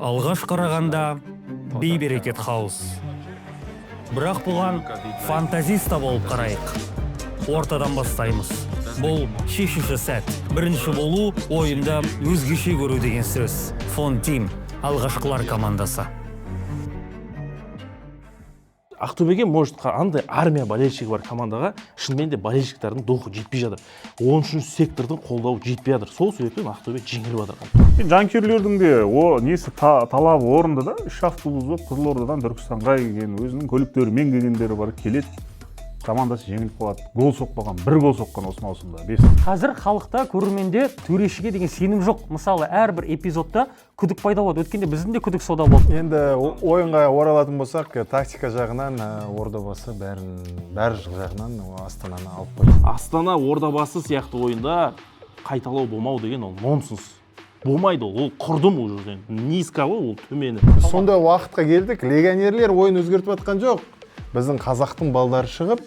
Алғаш қарағанда бейберекет хаос. Бірақ бұған фантазиста болып қарайық. Ортадан бастаймыз. Бұл шешуші сәт. Бірінші болу ойында өзгеше көру деген сөз. Фон Тим алғашқылар командасы. Ақтөбеге, может, андай армия болельщигі бар командаға шынымен де болельщиктердің духы жетпей жатыр. 13-ші сектордың қолдауы жетпей жатыр. Сол себептен Ақтөбе жеңіліп жатыр. Енді жанкүйерлердің де о несі талабы орынды да. Үш автобус болып Қызылордадан Түркістанға келген, өзінің көліктерімен келгендері бар, келеді, командасы жеңіліп қалады. Гол соқпаған, бір гол соққан осы маусымда бес. Қазір халықта, көрерменде төрешіге деген сенім жоқ. Мысалы, әрбір эпизодта күдік пайда болады. Өткенде біздің де күдік сода болды. Енді ойынға оралатын болсақ, тактика жағынан Ордабасы бәрін, бәр жағынан Астананы алып қойды. Астана Ордабасы сияқты ойында қайталау болмау деген ол нонсенс. Болмайды ол құрдым ол жерден. Низко ғой ол, төмені. Біз сондай уақытқа келдік, легионерлер ойын өзгертіп жатқан жоқ. Біздің қазақтың балдары шығып,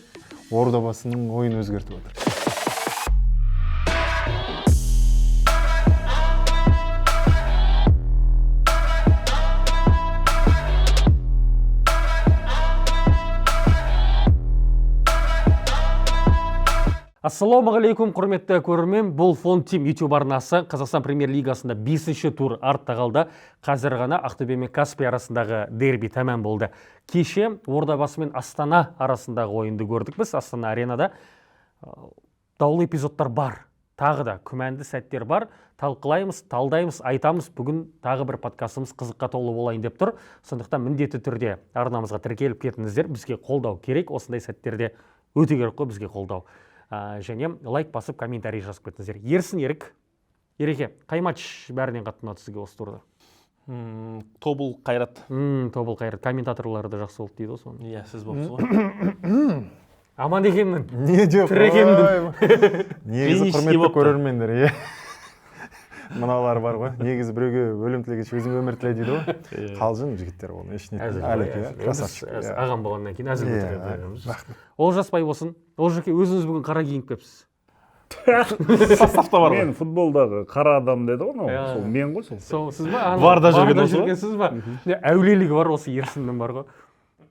Ордабасының ойын өзгертіп отыр. Ассалаумағалейкум, құрметті көрермен. Бұл Фон Тим YouTube арнасы. Қазақстан премьер-лигасында 5-ші тур артта қалды. Қазір ғана Ақтөбе мен Каспий арасындағы дерби тәмам болды. Кеше Ордабасы мен Астана арасындағы ойынды көрдік біз. Астана аренада даулы эпизодтар бар. Тағы да күмәнді сәттер бар. Талқылаймыз, талдаймыз, айтамыз. Бүгін тағы бір подкастымыз қызыққа толы болайын деп тұр. Сондықтан міндетті түрде арнамызға тіркеліп кетіңіздер. Бізге қолдау керек. Осындай сәттерде өте керек қой бізге қолдау. Және лайк басып, комментарий жазып кетіңіздер. Ерсін Ерік. Ереке, қай матч бәрінен қатты ұнады сізге осы турда? Тобыл Қайрат. Тобыл Қайрат. Комментаторлары да жақсы болды дейді ғой соны. Иә, сіз болыпсыз ғой. Аман екенмін. Не жоқ. Тірі екенмін. Негізі Клинический құрметті болыпты. көрермендер, иә. Мыналар бар ғой. Негізі біреуге өлім тілегенше өзің өмір тіле дейді ғой. Қалжың жігіттер, оны еш Әзіл нетпейді. ғой, Әлі әзіл. красавчик. Біз, Иә. ағам болғаннан кейін әзіл Иә, көтереді. Олжас Байбосын. Олжеке, өзіңіз бүгін қара киініп келіпсіз. Составта бар ғой. Мен футболдағы қара адам деді ғой анау. Иә. Сол мен ғой сол. Сол сіз ба? Ана Варда жүрген варда осы ғой? жүрген сіз ба? Не, әулиелігі бар осы Ерсіннің бар ғой.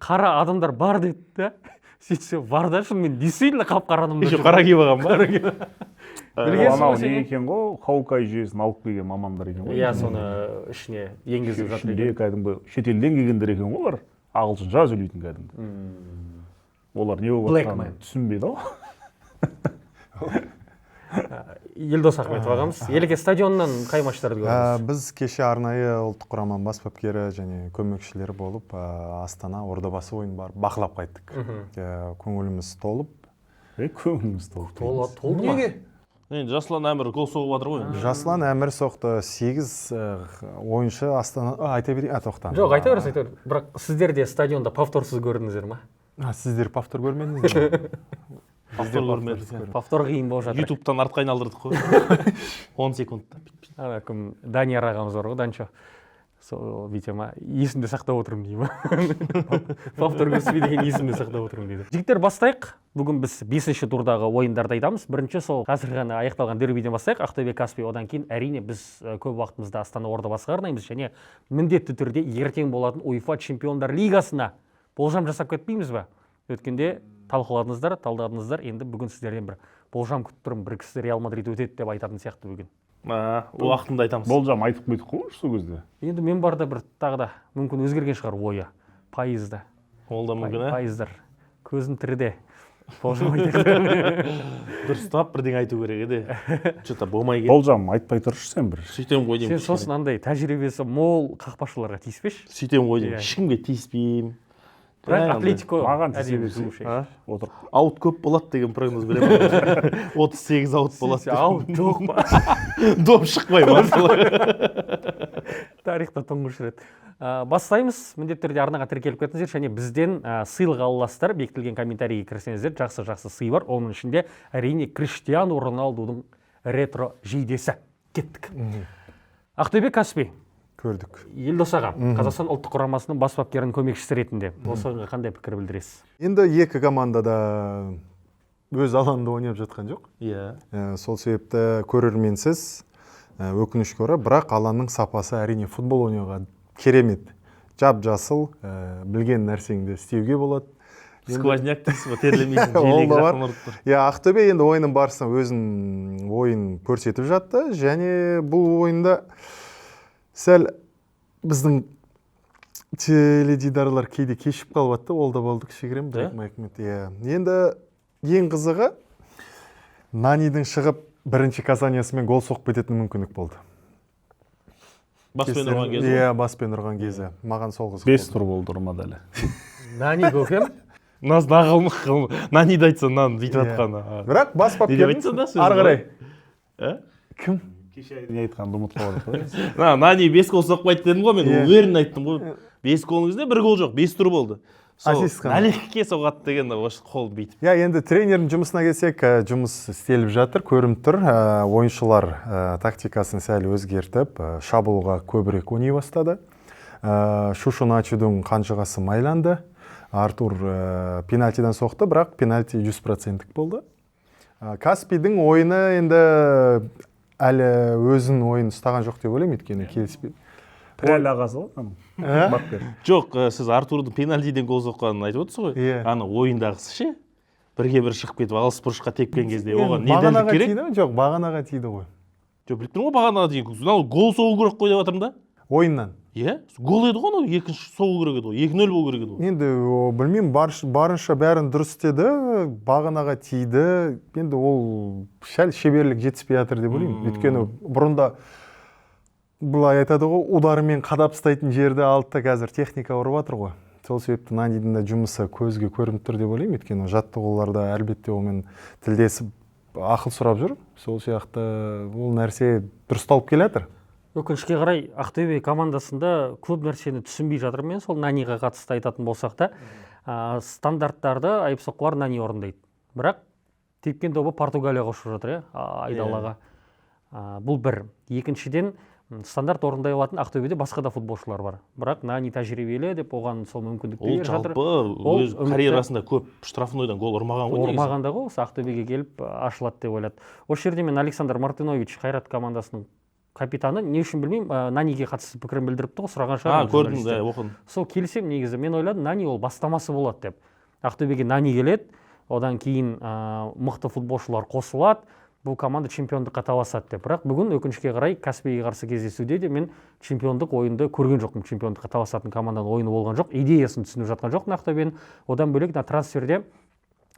Қара адамдар бар деді да. Сөйтсе варда шынымен действительно қап-қара адамдар. Еще жүр. қара киіп алған ба? Білгенсің Анау ғой сен, не иә? екен ғой, Хаукай жүйесін алып келген мамандар екен ғой. Иә, соны ішіне енгізіп жатыр Ішінде екен. кәдімгі шетелден келгендер екен ғой олар. Ағылшынша сөйлейтін кәдімгі. Олар не болып Black жатқанын man. түсінбейді ғой. Елдос Ахметов ағамыз. Елеке, стадионнан қай матчтарды көрдіңіз? Біз кеше арнайы ұлттық құраманың бас бапкері және көмекшілері болып, Астана Ордабасы ойынын барып бақылап қайттық. Көңіліміз толып. Көңіліміз толып. Толды ма? Енді Жасұлан Әмір гол соғып жатыр ғой енді. Жасұлан Әмір соқты. 8 ойыншы Астана, айта берейін, тоқтаңыз. Жоқ, айта беріңіз, айта беріңіз. Бірақ сіздер де стадионда повторсыз көрдіңіздер ма? Сіздер повтор көрмедіңіздер ме? Повтор көрмедік. Повтор қиын болып жатыр. Ютубтан артқа айналдырдық қой. 10 секундта. Ана кім, Данияр ағамыз бар ғой, Данчо. Сол бүйте ма, есімде сақтап отырмын дейді ма? Повтор көрсетпей деген есімде сақтап отырмын дейді. Жігіттер, бастайық. Бүгін біз 5-ші турдағы ойындарды айтамыз. Бірінші сол қазір ғана аяқталған дербиден бастайық. Ақтөбе Каспий, одан кейін әрине біз көп уақытымызды Астана Ордабасыға арнаймыз және міндетті түрде ертең болатын УЕФА Чемпиондар Лигасына болжам жасап кетпейміз бе? Өткенде талқыладыңыздар, талдадыңыздар. Енді бүгін сіздерден бір болжам күтіп тұрмын. Бір кісі Реал Мадрид өтеді деп айтатын сияқты бүгін. Уақытында айтамыз. Болжам айтып қойдық қой сол кезде. Енді мен барда бір тағы да мүмкін өзгерген шығар ойы. Пайызда. Ол да мүмкін, ә? Пайыздар. Көзім тіріде. Болжам айтайық. Дұрыстап бірдеңе айту керек еді. Что-то болмай кетті. Болжам айтпай тұршы сен бір. Сөйтем ғой деймін. Сен сосын андай тәжірибесі мол қақпашыларға тиіспеші. Сөйтем ғой деймін. Иә. Ешкімге тиіспеймін. Бірақ Атлетико Маған тиісе әдемі берсе. слушай. А? Отырып. Аут көп болады деген прогноз беремін. 38 аут болады. Аут жоқ па? Доп шықпай ма? Тарихта тұңғыш рет. Бастаймыз. Міндетті түрде арнаға тіркеліп кетіңіздер және бізден сыйлық аласыздар. Бекітілген комментарийге кірсеңіздер, жақсы-жақсы сый бар. Оның ішінде әрине Криштиану Роналдудың ретро жейдесі. Кеттік. Ақтөбе Каспий. Көрдік. Елдос аға, Қазақстан ұлттық құрамасының бас бапкерінің көмекшісі ретінде осы ойынға қандай пікір білдіресіз? Енді екі команда да өз алаңында ойнап жатқан жоқ. Иә. Сол себепті көрерменсіз, өкінішке орай, бірақ алаңның сапасы әрине футбол ойнауға Керемет, жап жасыл, білген нәрсеңді істеуге болады. Сквозняк дейсіз ғой, терлемейсің, Ол желегі да бар. жақын ұрып тұр. Иә, Ақтөбе енді ойынның барысында өзінің ойын көрсетіп жатты және бұл ойында сәл біздің теледидарлар кейде кешіп қалып жатты, ол да болды кішігірім Да? бір екі минут. Иә, енді ең қызығы, Нанидің шығып, бірінші касаниясымен гол соғып кететін мүмкіндік болды. Баспен ұрған кезі ғой. Иә, баспен ұрған кезі, маған сол қызық 5 болды. Тур болды, ұрмады әлі. Нани көкем. Наз нағылмық, Наниді айтса, нан бүйтіп Иә. жатқаны. Бірақ бас Не деп айтса бапкердің да сөзі ары қарай ғой. Ә? Кім? Кеше не айтқанымды ұмытып қалып жатыр. На, Нани 5 гол соқпайды дедім ғой мен, Иә. уверенно айттым ғой. 5 голдың өзінде бір гол жоқ, 5 тур болды. Сол Ассист қана. Налегке соғады деген осы қол бүйтіп. Иә, енді тренердің жұмысына келсек, жұмыс істеліп жатыр, көрініп тұр. Ойыншылар тактикасын сәл өзгертіп, шабуылға көбірек ойнай бастады. Шушуначудың қанжығасы майланды. Артур пенальтиден соқты, бірақ пенальти 100%-тік болды. Каспийдің ойыны енді әлі өзінің ойын ұстаған жоқ деп ойлаймын, өйткені келіспейді. Реал ағасы ғой аның. Ә? Бапкер. Жоқ, сіз Артурдың пенальтиден гол соққанын айтып отырсыз ғой. Иә. Ана ойындағысы ше? Бірге бір шығып кетіп, алыс бұрышқа тепкен кезде оған не дәлдік Бағанаға керек? тиді ме? Жоқ, бағанаға тиді ғой. Жоқ, біліп тұрмын ғой, бағанаға дейін. Мынау гол соғу керек қой деп жатырмын да. Ойыннан. Иә, гол еді ғой анау, екінші соғу керек еді ғой. 2-0 болу керек еді ғой. Енді білмеймін, барынша бәрін дұрыс істеді, бағанаға тиді. Енді ол сәл шеберлік жетіспей жатыр деп ойлаймын. Өйткені бұрында былай айтады ғой, ударымен қадап тастайтын жерді алды да, қазір техника ұрып жатыр ғой. Сол себепті Нанидің де жұмысы көзге көрініп тұр деп ойлаймын. Өйткені жаттығуларда әлбетте онымен тілдесіп, ақыл сұрап жүр. Сол сияқты ол нәрсе дұрысталып келе жатыр. Өкінішке қарай, Ақтөбе командасында көп нәрсені түсінбей жатырмын мен. Сол Наниға қатысты айтатын болсақ та, стандарттарды, айып соққылар Нани орындайды, бірақ тепкен добы Португалияға ұшып жатыр, иә, айдалаға. Бұл бір. Екіншіден, стандарт орындай алатын Ақтөбеде басқа да футболшылар бар, бірақ Нани тәжірибелі деп оған сол мүмкіндікті Ол беріп жатыр. жалпы Ол өз карьерасында көп штрафнойдан гол ұрмаған ғой негізі. Ұрмаған да ғой, осы Ақтөбеге келіп ашылады деп ойлады. Осы жерде мен Александр Мартынович, Қайрат командасының капитаны, не үшін білмеймін, Наниге қатысты пікірін білдіріпті ғой, сұраған шығар А, көрдім, журналистер. да, оқыдым. Сол келісемін негізі, мен ойладым, Нани ол бастамасы болады деп. Ақтөбеге Нани келеді, одан кейін мықты футболшылар қосылады, бұл команда чемпиондыққа таласады деп. Бірақ бүгін өкінішке қарай Каспийге қарсы кездесуде де мен чемпиондық ойынды көрген жоқпын. Чемпиондыққа таласатын команданың ойыны болған жоқ, идеясын түсініп жатқан жоқпын Ақтөбенің. Одан бөлек мына трансферде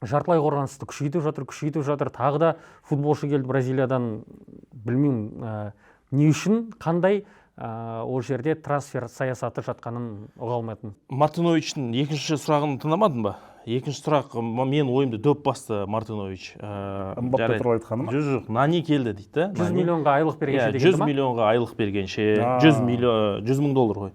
жартылай қорғанысты күшейтіп жатыр, күшейтіп жатыр. Тағы да футболшы келді Бразилиядан, білмеймін, не үшін, қандай, ол жерде трансфер саясаты жатқанын ұға алмайтын. Мартыновичтің екінші сұрағын тыңдамадың ба? Екінші сұрақ, менің ойымды дөп басты Мартынович. Мбаппе Жарайды. туралы айтқаны ма? Жоқ, жоқ, Нани келді дейді да. 100 Нани. миллионға айлық бергенше Иә, дегенді 100 ма? миллионға айлық бергенше, А. 100 миллион, 100 мың доллар ғой.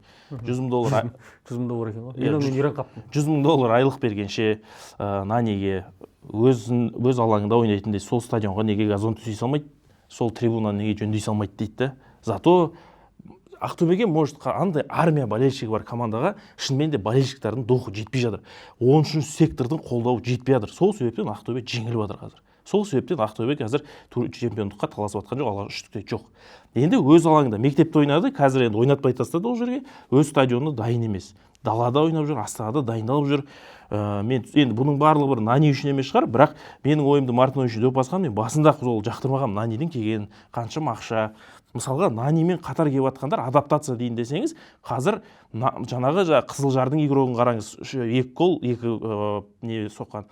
100 мың доллар, 100 мың доллар екен ғой. Иә, Миллионмен үйреніп қалыппын. 100 мың доллар айлық бергенше, Наниге өз алаңында ойнайтындай сол стадионға неге газон төсей салмайды, сол трибунаны неге жөндей салмайды дейді да. Зато Ақтөбеге, может, андай армия болельщигі бар командаға шынымен де болельщиктердің духы жетпей жатыр. 13 сектордың қолдауы жетпей жатыр. Сол себептен Ақтөбе жеңіліп жатыр қазір. Сол себептен Ақтөбе қазір чемпиондыққа таласып жатқан жоқ, алға үштікте жоқ. Енді өз алаңында мектепте ойнады, қазір енді ойнатпай тастады ол жерге, өз стадионы дайын емес. Далада ойнап жүр, Астанада дайындалып жүр. Мен енді бұның барлығы бір Нани үшін емес шығар, бірақ менің ойымды Мартынович дөп басқан, мен басында сол жақтырмағанмын Нанидің келгенін, қаншама ақша. Мысалға, Нанимен қатар келіп жатқандар адаптация дейін десеңіз, қазір жаңағы Қызылжардың игрогын қараңыз, 2 гол, 2, не соққан,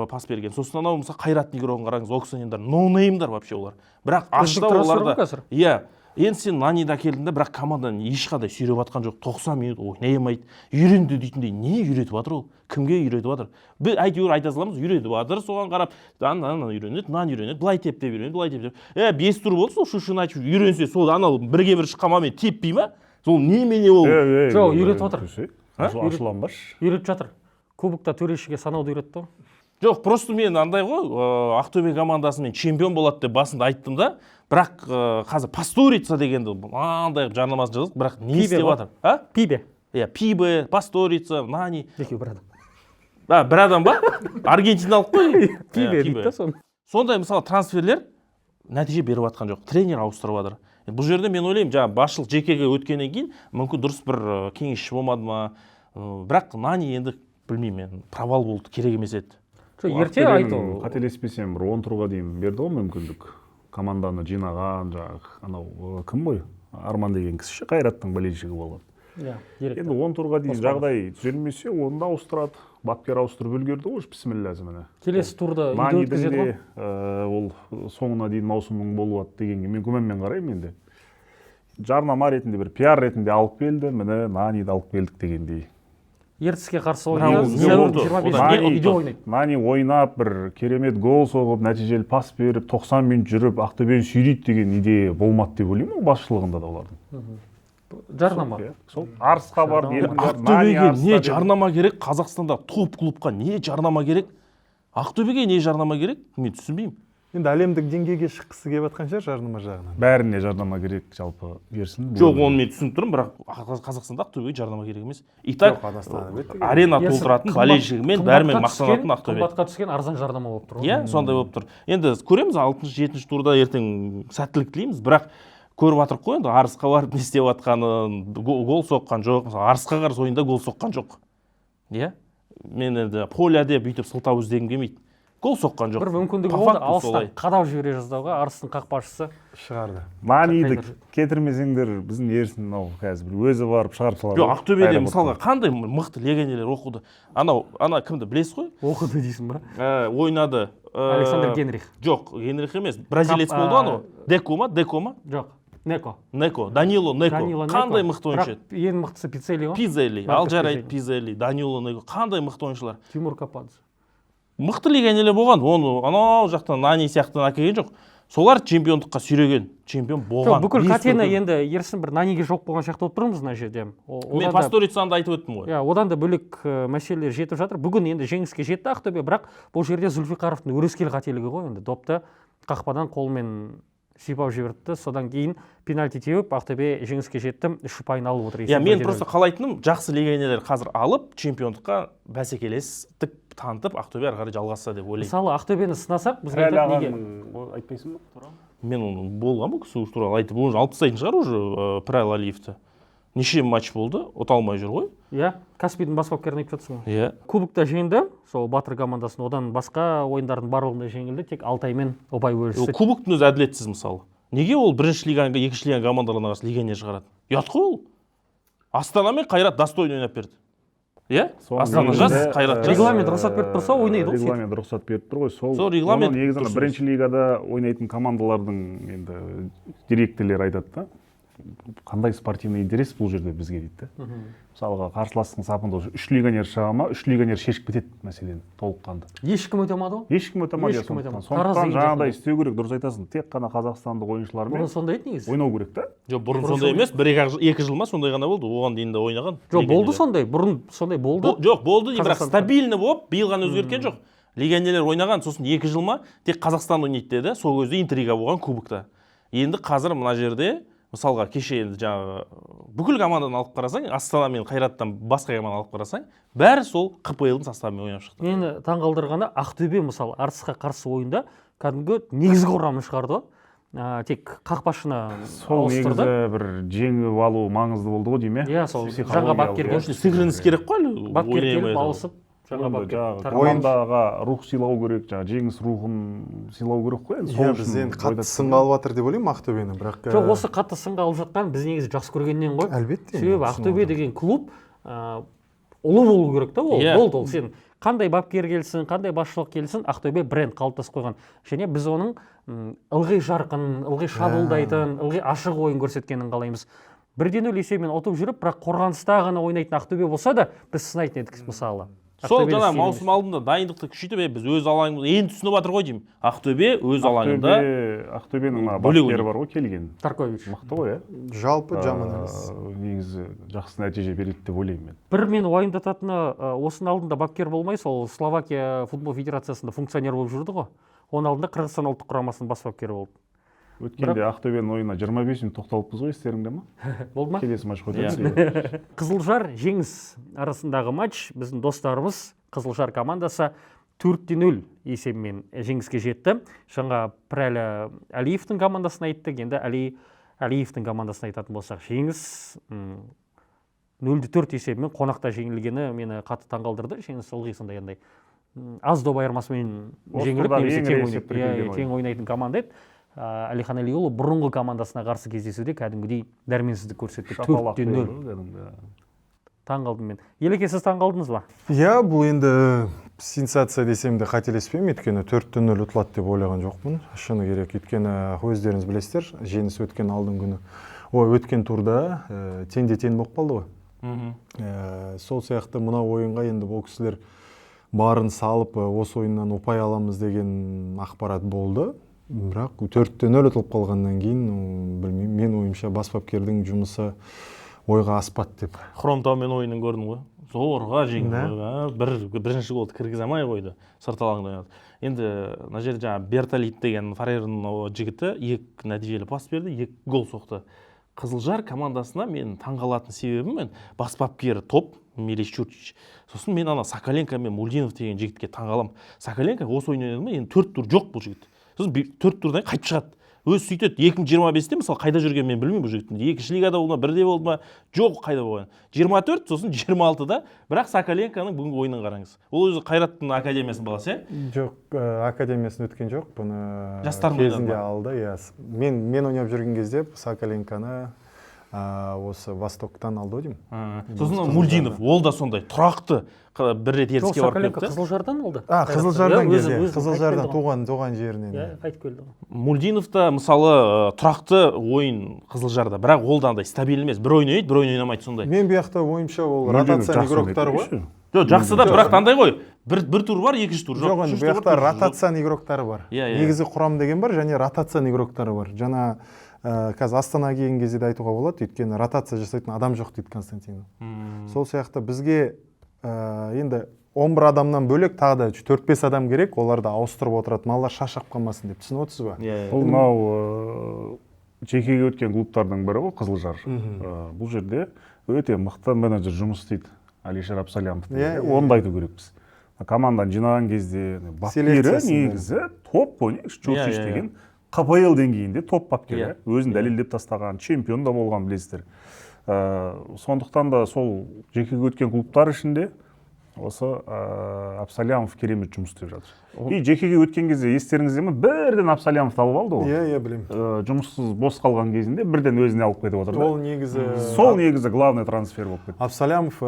пас берген. Сосын анау, мысалы, Қайраттың игрогын қараңыз, Оксанендар, ноунеймдар вообще олар. Бірақ Үздік ашты трансфер олар да. ғой қазір. Иә, енді сен Наниді әкелдің де, бірақ команданы ешқандай сүйреп жатқан жоқ. 90 минут ойнай алмайды. Үйренді дейтіндей не үйретіп жатыр ол? Кімге үйретіп жатыр? Біз әйтеуір айта саламыз, үйретіп жатыр, соған қарап, ана үйренеді, мынаны үйренеді, былай теп деп үйренеді, былай теп деп. 5 тур болды, сол Шушиначев үйренсе, сол анау бірге бір шыққан момент теппей ма? Сол немене ол? Жоқ, үйретіп жатыр. Ашуланбашы. Үйретіп жатыр. Кубокта төрешіге санауды үйретті ғой. Жоқ, просто мен андай ғой, Ақтөбе командасымен чемпион болады деп басында айттым да, бірақ қазір Пасторица дегенді мынандай қылып жарнамасын жаздық, бірақ не Пибе істеп ғой. жатыр? А? Пибе. Иә, Пибе, Пасторица, Нани. Екеуі бір адам. А, бір адам ба? Аргентиналық қой. Пибе Иә, дейді да соны. Сондай, мысалы, трансферлер нәтиже беріп жатқан жоқ. Тренер ауыстырып жатыр. Бұл жерде мен ойлаймын, жаңа басшылық жекеге өткеннен кейін мүмкін дұрыс бір кеңесші болмады ма? Бірақ Нани енді білмеймін мен, провал болды, керек емес еді. Жоқ, ерте айту. Қателеспесем, бір 10 турға дейін берді ғой мүмкіндік. Команданы жинаған жаңағы анау кім ғой? Арман деген кісі ше, Қайраттың болельщигі болған. Иә, директор. Енді 10 турға дейін жағдай түзелмесе, оны да ауыстырады. Бапкер ауыстырып үлгерді ғой, бісміллә міне. Келесі турда үйде өткізеді ғой. Ол соңына дейін маусымның болуы дегенге мен күмәнмен қараймын енді. Жарнама ретінде, бір пиар ретінде алып келді, міне Наниді алып келдік дегендей. Ертіске қарсы ойнайды. 25-інде үйде ойнайды. Нани ойнап, бір керемет гол соғып, нәтижелі пас беріп, 90 минут жүріп, Ақтөбені сүйрейді деген идея болмады деп ойлаймын ол басшылығында да олардың. Жарнама. Сол Арысқа барды. Ақтөбеге не жарнама керек? Қазақстанда топ клубқа не жарнама керек? Ақтөбеге не жарнама керек? Мен түсінбеймін. Енді әлемдік деңгейге шыққысы келіп жатқан шығар жарнама жағынан. Бәріне жарнама керек жалпы берсін. Жоқ, оны мен түсініп тұрмын, бірақ Қазақстанда Ақтөбеге жарнама керек емес. И так арена толтыратын, болельщигімен бәрімен мақтанатын Ақтөбе. Қымбатқа түскен арзан жарнама болып тұр. Иә, сондай болып тұр. Енді көреміз, 6-7 турда ертең сәттілік тілейміз, бірақ көріп жатырық қой енді Арысқа барып не істеп жатқанын, гол соққан жоқ. Мысалы, Арысқа қарсы ойында гол соққан жоқ. Иә? Мен енді поля деп бүйтіп сылтау іздегім келмейді. Гол соққан жоқ. Бір мүмкіндігі болды, алыстан қадап жібере жаздауға Арыстың қақпашысы шығарды. Наниді кетірмесеңдер біздің Ерсін мынау қазір бір өзі барып шығарып салады. Жоқ, Ақтөбеде мысалға қандай мықты легионерлер оқыды. Анау, ана кімді білесіз ғой? Оқыды дейсің ба? Ойнады. Александр Генрих. Жоқ, Генрих емес. Бразилец болды анау. Деко ма? Деко ма? Жоқ. Неко. Неко, Данило Неко. Қандай мықты ойыншы еді? Ең мықтысы Пиццелли ғой. Пиццелли, ал жарайды Пиццелли, Данило Неко. Қандай мықты ойыншылар? Тимур Кападзе. Мықты легионерлер болған, оны анау жақтан Нани сияқтан әкелген жоқ. Солар чемпиондыққа сүйреген, чемпион болған. Жоқ, бүкіл қатені енді Ерсін бір Наниге жоқ болған сияқты болып тұрмыз мына жерде. Мен Пасторицаны да айтып өттім ғой. Иә, одан да бөлек мәселелер жетіп жатыр. Бүгін енді жеңіске жетті Ақтөбе, бірақ бұл жерде Зүлфиқаровтың өрескел қателігі ғой енді. Допты қақпадан қолмен сипап жіберді, содан кейін пенальти теуіп, Ақтөбе жеңіске жетті, 3 ұпайын алып отыр. Иә, мен просто қалайтыным, жақсы легионерлер қазір алып, чемпиондыққа бәсекелестік танытып, Ақтөбе ары қарай жалғасса деп ойлаймын. Мысалы, Ақтөбені сынасақ, бізге айтады неге? Айтпайсың ба? Мен оны болған бұл кісі туралы айтып, оны алып тастайтын шығар уже Пірәл Алиевті. Неше матч болды, ұта алмай жүр ғой. Иә, Каспийдің бас бапкерін айтып жатсың ғой. Иә. Кубокта жеңді, сол Батыр командасын, одан басқа ойындардың барлығында жеңілді, тек Алтаймен ұпай бөлісті. Кубоктың өзі әділетсіз мысалы. Неге ол бірінші лиганың, екінші лиганың командаларына қарсы легионер шығарады? Ұят қой ол. Астана мен Қайрат достойно ойнап берді. Иә? Астана жас, Қайрат жас. Регламент рұқсат беріп тұрса ойнайды ғой. Регламент рұқсат беріп тұр ғой. Сол регламент негізі бірінші лигада ойнайтын командалардың енді директорлері айтады да. Қандай спортивный интерес бұл жерде бізге дейді да. Мысалға, қарсыластың сапында 3 легионер шыға ма, 3 легионер шешіп кетеді мәселені толыққанды. Ешкім өте алмады ғой? Ешкім өте алмады. Сондықтан жаңағыдай істеу керек, дұрыс айтасың. Тек қана қазақстандық ойыншылармен. Бұрын сондай еді негізі. Ойнау керек та? Жоқ, бұрын сондай емес, 1-2 жыл ма сондай ғана болды, оған дейін де ойнаған. Жоқ, болды сондай, бұрын сондай болды. Жоқ, болды, бірақ стабильно болып, биыл ғана өзгерткен жоқ. Легионерлер ойнаған, сосын 2 жыл ма тек Қазақстан ойнайды деді, сол кезде интрига болған кубокта. Енді қазір мына жерде мысалға кеше енді жаңағы бүкіл команданы алып қарасаң, Астана мен Қайраттан басқа команданы алып қарасаң, бәрі сол ҚПЛ-дің составымен ойнап шықты. Мені таңғалдырғаны Ақтөбе мысалы Арысқа қарсы ойында кәдімгі негізгі құрамын шығарды ғой. Тек қақпашыны сол ауыстырды. Негізі бір жеңіп алу маңызды болды ғой деймін. Иә, сол жаңа бапкерге. Сыгранность керек қой әлі. Бапкер келіп алысып жаңа бапкер. Командаға рух сыйлау керек, жаңа жеңіс рухын сыйлау керек қой. Иә, біз енді қатты сынға алып жатыр деп ойлаймын Ақтөбені, бірақ жоқ, осы қатты сынға алып жатқан біз негізі жақсы көргеннен ғой. Әлбетте. Себебі Ақтөбе деген клуб ұлы болу керек та ол. Болды ол. Сен қандай бапкер келсін, қандай басшылық келсін, Ақтөбе бренд қалыптасып қойған. Және біз оның ылғи жарқын, ылғи шабуылдайтын, ылғи ашық ойын көрсеткенін қалаймыз. 1-0 есебімен ұтып жүріп, бірақ қорғаныста ғана ойнайтын Ақтөбе болса да, біз сынайтын едік мысалы. Сол жаңа маусым алдында дайындықты күшейтіп, біз өз алаңымыз енді түсініп жатыр ғой деймін. Ақтөбе өз алаңында Ақтөбенің мына бапкері бар ғой келген. Таркович. Мықты ғой, иә? Жалпы жаман емес. Негізі жақсы нәтиже береді деп ойлаймын мен. Бір мені уайымдататыны, осының алдында бапкер болмай, сол Словакия футбол федерациясында функционер болып жүрді ғой. Оның алдында Қырғызстан ұлттық құрамасының бас бапкері болды. Өткенде Ақтөбенің ойына 25 минут тоқталыппыз ғой, естеріңде ма? Болды ма? Келесі матч қойдыңыз. Қызылжар Жеңіс арасындағы матч, біздің достарымыз Қызылжар командасы 4-0 есебімен жеңіске жетті. Жаңа Пірәлі Әлиевтің командасын айттық, енді Әлиевтің командасын айтатын болсақ, Жеңіс 0-4 есебімен қонақта жеңілгені мені қатты таңғалдырды. Жеңіс ылғи сондай андай аз доп айырмасымен жеңіліп немесе тең ойнайтын команда еді. Әлихан Әлиұлы бұрынғы командасына қарсы кездесуде кәдімгідей дәрменсіздік көрсетті. 4-0. Таң қалдым мен. Елеке, сіз таң қалдыңыз ба? Иә, бұл енді сенсация десем де қателеспеймін, өйткені 4-0 ұтылады деп ойлаған жоқпын. Шыны керек, өйткені өздеріңіз білесіздер, Жеңіс өткен алдың күні, өткен турда теңде тең болып қалды ғой. Сол сияқты мына ойынға енді бұл кісілер барын салып, осы ойыннан ұпай аламыз деген ақпарат болды. Бірақ 4-0 ұтылып қалғаннан кейін, білмеймін, мен ойымша бас бапкердің жұмысы ойға аспады деп. Хромтаумен ойынын көрдім ғой. Зорға жеңді. Бірінші голды кіргізе алмай қойды. Сырт алаңда ойнады. Енді мына жерде жаңа Бертолит деген Фарердің жігіті 2 нәтижелі пас берді, 2 гол соқты. Қызылжар командасына мен таңғалатын себебім, мен бас бапкері топ Милиш Чурчич. Сосын мен ана Соколенко мен Мульдинов деген жігітке таңғаламын. Соколенко осы ойын ойнады ма? Енді 4 тур жоқ бұл жігіт. Сосын 4 турдан қайтып шығады. Өз сөйтеді. 2025-те мысалы қайда жүргенін мен білмеймін бұл жігіттің. Екінші лигада болды ма, бірде болды ма? Жоқ, қайда болған. 24, сосын 26-да. Бірақ Соколенконың бүгінгі ойынын қараңыз. Ол өзі Қайраттың академиясының баласы, иә? Жоқ, академиясын өткен жоқ. Бұны кезінде алды. Иә. Мен ойнап жүрген кезде Соколенконы осы Востоктан алды деймін. Сосын Мульдинов, ол да сондай тұрақты бір рет Ертіске барып келді. Қызылжардан алды. Қызылжардан келді. Қызылжардан туған жерінен. Иә, қайтып келді. Мульдинов та мысалы тұрақты ойын Қызылжарда, бірақ ол да андай стабиль емес. Бір ойын ойнайды, бір ойын ойнамайды сондай. Мен бұл жақта ойымша ол ротацияның игроктары ғой. Жоқ, жақсы да, бірақ андай ғой. Бір тур бар, екінші тур жоқ. Жоқ, бұл жақта ротацияның игроктары бар. Негізі құрам деген бар, және ротацияның игроктары бар. Жаңа қазір Астана келген кезде де айтуға болады, өйткені ротация жасайтын адам жоқ дейді Константинов. Сол сияқты бізге енді 11 адамнан бөлек тағы да 4-5 адам керек, оларды ауыстырып отырады, малдар шашап қалмасын деп, түсініп отырсыз ба? Бұл мынау жекеге өткен клубтардың бірі ғой, Қызылжар. Бұл жерде өте мықты менеджер жұмыс істейді, Алишер Абсалямов. Оны да айту керекпіз. Команданы жинаған кезде бапкері негізі топ ойнайды, Чурчич деген КПЛ деңгейінде топ бапкер, өзін дәлелдеп тастаған, чемпион да болған білесіздер. Сондықтан да сол жекеге өткен клубтар ішінде осы Абсалямов керемет жұмыс істеп жатыр. И жекеге өткен кезде естеріңізде ме, бірден Абсалямовты алып алды ғой. Иә, білемін. Жұмыссыз бос қалған кезінде бірден өзіне алып кетіп отырды. Ол негізі сол негізі главный трансфер болып кетті. Абсалямов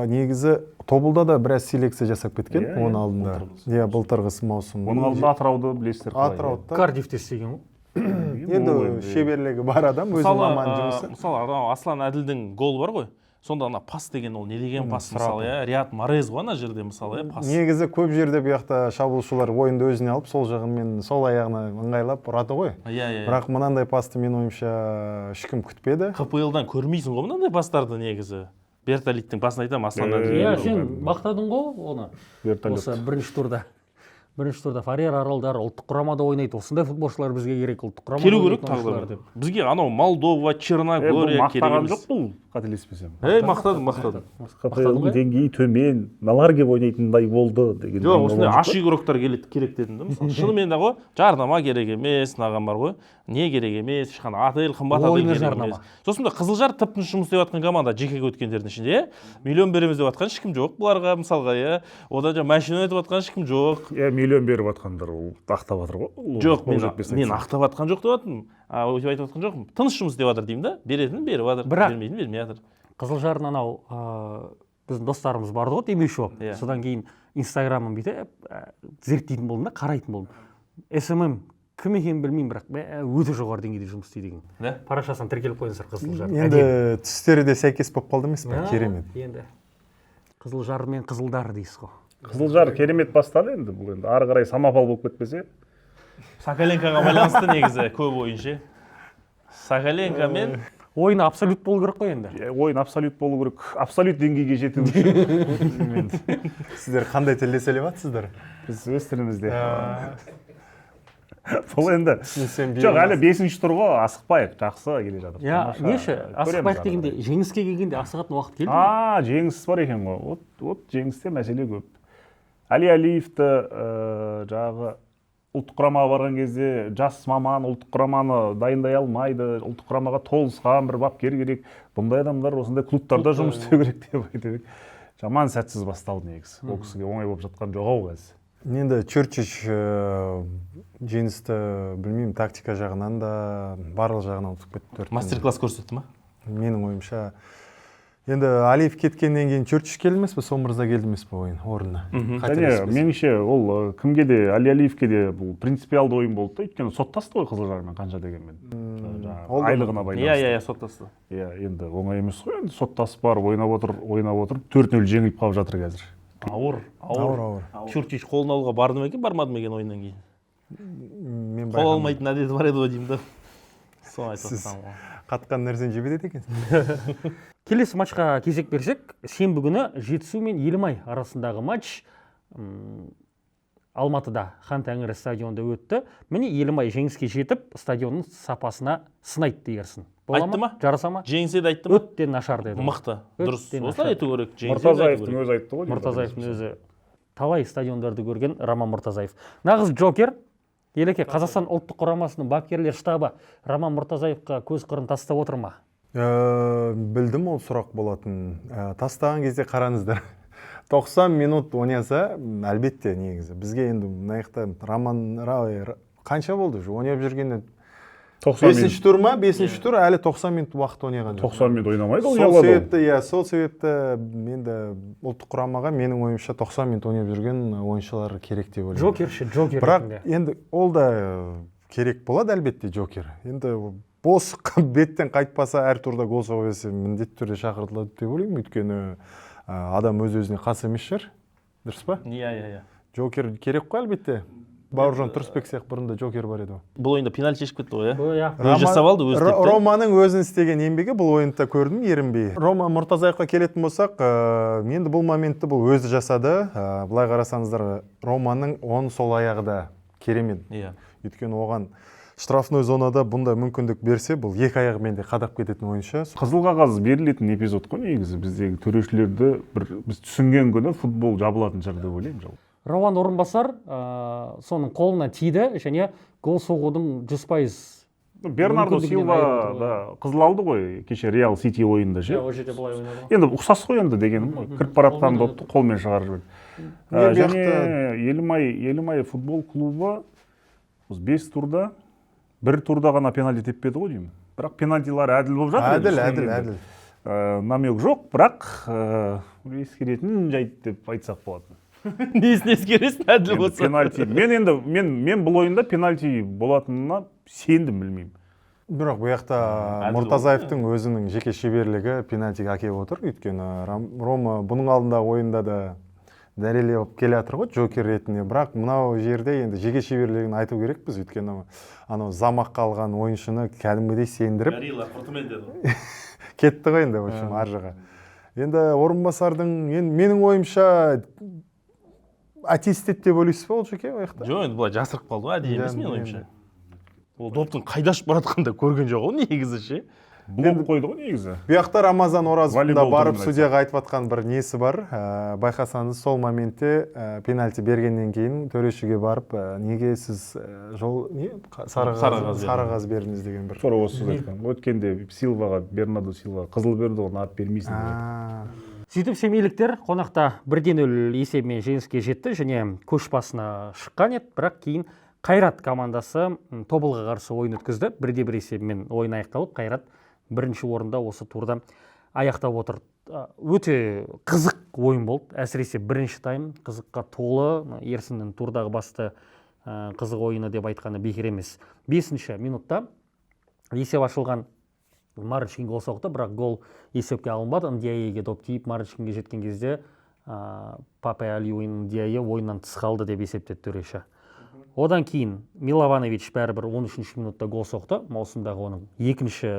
негізі Тобылда да біраз селекция жасап кеткен оның алдында. Иә, былтырғы маусым. Оның алдында Атырауды білесіздер қалай. Атырауда. Кардифте істеген ғой. Енді шеберлігі бар адам, өзінің маман жұмысы. Мысалы, Аслан Әділдің голы бар ғой. Сонда ана пас деген ол не деген пас мысалы, иә, Риат Марез ғой ана жерде мысалы, иә, пас. Негізі көп жерде бұл жақта шабуылшылар ойынды өзіне алып, сол жағымен сол аяғына ыңғайлап ұрады ғой. Иә. Бірақ мынандай пасты мен ойымша ешкім күтпеді. КПЛ-дан көрмейсің ғой мынандай пастарды негізі. Бертолиттің пасын айтамын, Аслан Әділ. Иә, сен мақтадың ғой оны. Осы бірінші турда. Бірінші турда Фарер Аралдар ұлттық құрамада ойнайды. Осындай футболшылар бізге керек, ұлттық құрамада келу керек тағы да. Бізге анау Молдова, Черногория керек емес. Мақтаған жоқ бұл, қателеспесем. Мақтадым. КПЛ-дің деңгейі төмен, мыналар келіп ойнайтындай болды деген. Жоқ, осындай аш игроктар керек дедім да мысалы. Шынымен де ғой, жарнама керек емес, мынаған бар ғой. Не керек емес, ешқандай отель, қымбат отель керек емес. Сосын да Қызылжар тып-тыныш жұмыс істеп жатқан команда, жекеге өткендердің ішінде, миллион береміз деп жатқан ешкім жоқ бұларға мысалға, иә. Одан жаңа машина өтіп жатқан ешкім жоқ. Иә, миллион беріп жатқандар ол ақтап жатыр ғой. Жоқ, мен ақтап жатқан жоқ деп жатырмын. Өйтіп айтып жатқан жоқпын. Тыныш жұмыс істеп жатыр деймін да. Беретінін беріп жатыр, бермейтінін бермей жатыр. Қызылжардың анау біздің достарымыз барды ғой, демеуші болып. Содан кейін Инстаграмын бүйтіп зерттейтін болдым да, қарайтын болдым. SMM кім екенін білмеймін, бірақ өте жоғары деңгейде жұмыс істейді екен. Парақшасына тіркеліп қойыңыздар Қызылжар. Енді түстері де сәйкес болып қалды емес пе? Керемет. Енді Қызылжар мен Қызылдар дейсіз ғой. Қызылжар керемет бастады енді, бұл енді ары қарай самопал болып кетпесе. Соколенкоға байланысты негізі көп ойыншы. Соколенко мен ойын абсолют болу керек қой енді. Ойын абсолют болу керек. Абсолют деңгейге жету үшін. Сіздер қандай тілде сөйлеп жатсыздар? Біз өз тілімізде. Бұл енді жоқ, әлі 5-ші тур ғой, асықпайық, жақсы келе жатыр. Иә, неші, асықпайық дегенде, жеңіске келгенде асығатын уақыт келді ме? Жеңіс бар екен ғой. Вот жеңісте мәселе көп. Али Алиевті жаңағы Ұлттық құрамаға барған кезде жас маман ұлттық құраманы дайындай алмайды, ұлттық құрамаға толысқан бір бапкер керек, бұндай адамдар осындай клубтарда жұмыс істеу керек деп айтып едік. Жаман сәтсіз басталды негізі. Ол кісіге оңай болып жатқан жоқ ау қазір. Енді Чурчич жеңісті, білмеймін, тактика жағынан да, барлық жағынан ұтып кетті. Мастер-класс көрсетті ма? Менің ойымша, енді Алиев кеткеннен кейін Чурчич келді емес пе, сол мырза келді емес пе ойын орнына? Және Қателеспесем. Меніңше, ол кімге де, Али Алиевке де бұл принципиалды ойын болды да, өйткені соттасты ғой Қызылжармен қанша дегенмен. Жаңағы Ол да- айлығына байланысты. Иә, иә, иә, соттасты. Иә, енді оңай емес қой, енді соттасып барып ойнап отыр, ойнап отырып 4-0 жеңіліп қалып жатыр қазір. Ауыр, Ауыр, ауыр. Ауыр. Чурчич қолын алуға барды ма екен, бармады ма екен ойыннан кейін? Мен Қол байқамадым. алмайтын әдеті бар еді ғой деймін да. Соны айтып Сіз- жатқаным ғой. Қатқан нәрсені жеп етеді екенсіз. Келесі матчқа кезек берсек, сенбі күні Жетісу мен Елімай арасындағы матч Алматыда Хан Тәңірі стадионында өтті. Міне, Елімай жеңіске жетіп, стадионның сапасына сынайды дегерсін. Бола Айтты ма? Жараса ма? Жеңсе де айтты ма? Өте нашар деді. Мықты, дұрыс. Өте Осылай нашар. айту керек. Жеңсе де айту Мұртазаевтың керек. өзі айтты ғой деймін. Мұртазаевтың өзі, талай стадиондарды көрген Роман Мұртазаев. Нағыз джокер. Елеке, Қазақстан ұлттық құрамасының бапкерлер штабы Роман Мұртазаевқа көз қырын тастап отыр ма? Білдім ол сұрақ болатын. Тастаған кезде қараңыздар. 90 минут ойнаса, әлбетте негізі. Бізге енді мына жақта Роман қанша болды уже ойнап жүргеніне? 90 минут. Бесінші тур ма? Бесінші тур, әлі 90 минут уақыт ойнаған жоқ. 90 минут ойнамайды ол, Сол ұялады ол. себепті, иә, сол себепті енді ұлттық құрамаға, менің ойымша, 90 минут ойнап жүрген ойыншылар керек деп ойлаймын. Джокер ше, джокер Бірақ ретінде. енді ол да керек болады, әлбетте, джокер. Енді бос беттен қайтпаса, әр турда гол соға берсе, міндетті түрде шақыртылады деп ойлаймын. Өйткені адам өз өзіне қас емес шығар. Дұрыс па? Иә, иә, иә. Джокер керек қой, әлбетте. Бауыржан Тұрысбек сияқты бұрында джокер бар еді ғой. Бұл ойында пенальти шешіп кетті ғой, иә? Бұл, иә. Өзі жасап алды, өзі тепті. Романың өзін істеген еңбегі, бұл ойында көрдім ерінбей. Рома Мұртазаевқа келетін болсақ, енді бұл моментті бұл өзі жасады. Былай қарасаңыздар, Романың оң сол аяғы да керемет. Өйткені оған штрафной зонада бұндай мүмкіндік берсе, бұл екі аяғымен де қадап кететін ойыншы. Қызыл қағаз берілетін эпизод қой негізі. Біздегі төрешілерді бір біз түсінген күні футбол жабылатын шығар деп ойлаймын жалпы. Рауан Орынбасар соның қолына тиді және гол соғудың 100% Бернардо мүмкіндігінен Силва айырылды ғой. да қызыл алды ғой кеше Реал Сити ойынында ше. Иә, ол жерде былай ойнады ғой. Енді ұқсас қой енді дегенім ғой. Кіріп бара жатқан Қолмен допты қолмен шығарып жіберді. Не, бұл Және жақта Елімай футбол клубы осы 5 турда бір турда ғана пенальти теппеді ғой деймін. Бірақ пенальтилар әділ болып жатыр енді Әділ, шынымен әділ, де. Әділ. Намек жоқ, бірақ ескеретін жайт деп айтсақ болады. Несін ескересің, әділ Енді болса? пенальти. Мен енді, мен бұл ойында пенальти болатынына сендім, білмеймін. Бірақ бұл жақта Әділ Мұртазаевтың өзінің жеке шеберлігі пенальтиге әкеліп отыр. Өйткені Рома бұның алдындағы ойында да дәлелдеп келе жатыр ғой джокер ретінде. Бірақ мынау жерде енді жеке шеберлігін айту керекпіз. Өйткені анау замаққа алған ойыншыны кәдімгідей сендіріп Горилла құртымен деді ғой. кетті ғой енді, в общем, ар жаққа. Енді Орынбасардың, енді менің ойымша, әте істеді деп ойлайсыз ба ол жеке ол жақта? Жоқ, енді былай жасырып қалды ғой, әдейі емес Иә, менің ойымша. енді. Ол доптың қайда ұшып бара жатқанын да көрген жоқ ғой негізі ше. Блок қойды ғой негізі. Бұл жақта Рамазан Оразовтың да Волейбол барып түрін судьяға айтып жатқан бір несі бар. Байқасаңыз, сол моментте пенальти бергеннен кейін төрешіге барып, неге сіз жол не сары Сары қағаз, қағаз сары бердіңіз. қағаз бердіңіз деген бір. Тура осы сөз айтқан. Өткенде Силваға, Бернардо Силваға қызыл берді ғой, неғып бермейсің деп. Сөйтіп семейліктер қонақта 1-0 есебімен жеңіске жетті және көш басына шыққан еді, бірақ кейін Қайрат командасы Тобылға қарсы ойын өткізді. 1-1 есебімен ойын аяқталып, Қайрат бірінші орында осы турда аяқтап отыр. Өте қызық ойын болды, әсіресе бірінші тайм қызыққа толы. Мына Ерсіннің турдағы басты қызық ойыны деп айтқаны бекер емес. 5-ші минутта есеп ашылған Марочкин гол соқты, бірақ гол есепке алынбады. Ндияеге доп тиіп, Марочкинге жеткен кезде, Папе Алиу Ндияе ойыннан тыс қалды деп есептеді төреші. Одан кейін Милованович бәрібір 13-ші минутта гол соқты. Маусымдағы оның екінші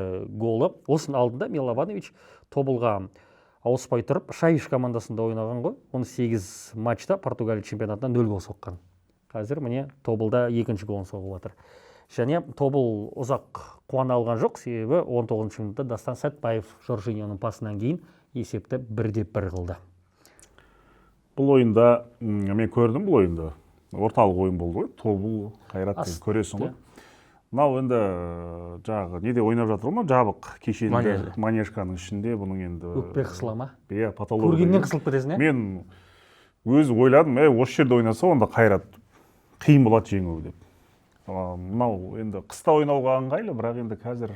голы. Осының алдында Милованович Тобылға ауыспай тұрып, Шайыш командасында ойнаған ғой. 18 матчта Португалия чемпионатында 0 гол соққан. Қазір міне Тобылда екінші голын соғып жатыр. Және Тобыл ұзақ қуана алған жоқ, себебі 19-шы минутта Дастан Сәтбаев Жоржиньоның пасынан кейін есепті 1-1 қылды. Бұл ойында, мен көрдім бұл ойынды. Орталық ойын болды ғой, Тобыл, Қайрат деген көресің ғой. Мынау енді жаңағы неде ойнап жатыр ғой, жабық кешенде, манежканың ішінде бұның енді өкпе қысыла ма? Иә, патология. Көргеннен қысылып кетесің, иә? Мен өзі ойладым, осы жерде ойнаса, онда Қайрат қиын болады жеңу деп. Мынау енді қыста ойнауға ыңғайлы, бірақ енді қазір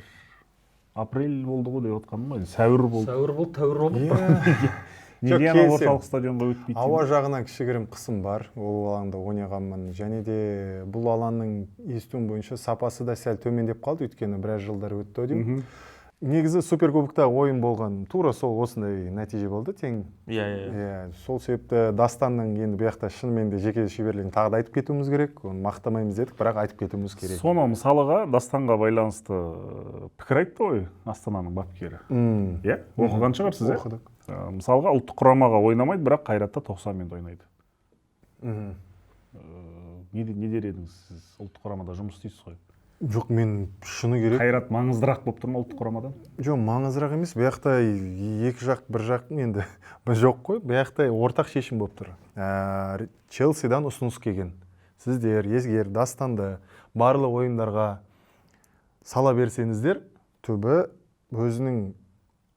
апрель болды ғой деп отқаным ғой, сәуір болды. Сәуір болды, тәуір болды. Неге ана орталық стадионға өтпейді? Ауа жағынан кішігірім қысым бар, ол алаңда ойнағанмын. Және де бұл алаңның естуім бойынша сапасы да сәл төмендеп қалды, өйткені біраз жылдар өтті деймін. Негізі суперкубокта ойын болған, тура сол осындай нәтиже болды, тең. Иә, сол себепті Дастанның енді бұл жақта шынымен де жеке шеберлігін тағы да айтып кетуіміз керек, оны мақтамаймыз дедік, бірақ айтып кетуіміз керек. Соны мысалыға Дастанға байланысты пікір айтты ғой Астананың бапкері. Иә, оқыған шығарсыз, иә? Оқыдық. Мысалға ұлттық құрамаға ойнамайды, бірақ Қайратта 90 минут ойнайды. Не дер едіңіз сіз, ұлттық құрамада жұмыс істейсіз ғой? Жоқ, мен шыны керек. Қайрат маңыздырақ болып тұр ма ұлттық құрамадан? Жоқ, маңыздырақ емес. Бұл жақта екі жақ, бір жақ енді жоқ қой. Бұл жақта ортақ шешім болып тұр. Челсидан ұсыныс келген. Сіздер, егер Дастанды барлық ойындарға сала берсеңіздер, түбі өзінің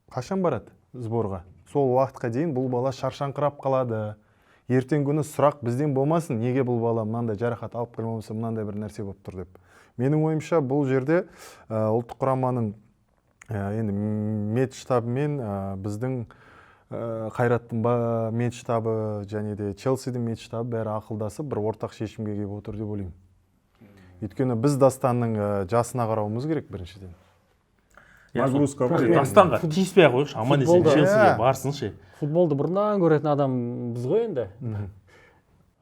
қашан барады сборға? Сол уақытқа дейін бұл бала шаршаңқырап қалады. Ертең күні сұрақ бізден болмасын, неге бұл бала мынандай жарақат алып келмесе, мынандай бір нәрсе болып тұр деп. Менің ойымша бұл жерде ұлттық құраманың енді медштабы мен біздің Қайраттың медштабы және де Челсидің медштабы бәрі ақылдасып бір ортақ шешімге келіп отыр деп ойлаймын. Өйткені біз Дастанның жасына қарауымыз керек біріншіден. Нагрузка ғой. Дастанға тиіспей ақ қойшы, аман есен Челсиге барсыншы. Футболды бұрыннан көретін адам біз ғой енді.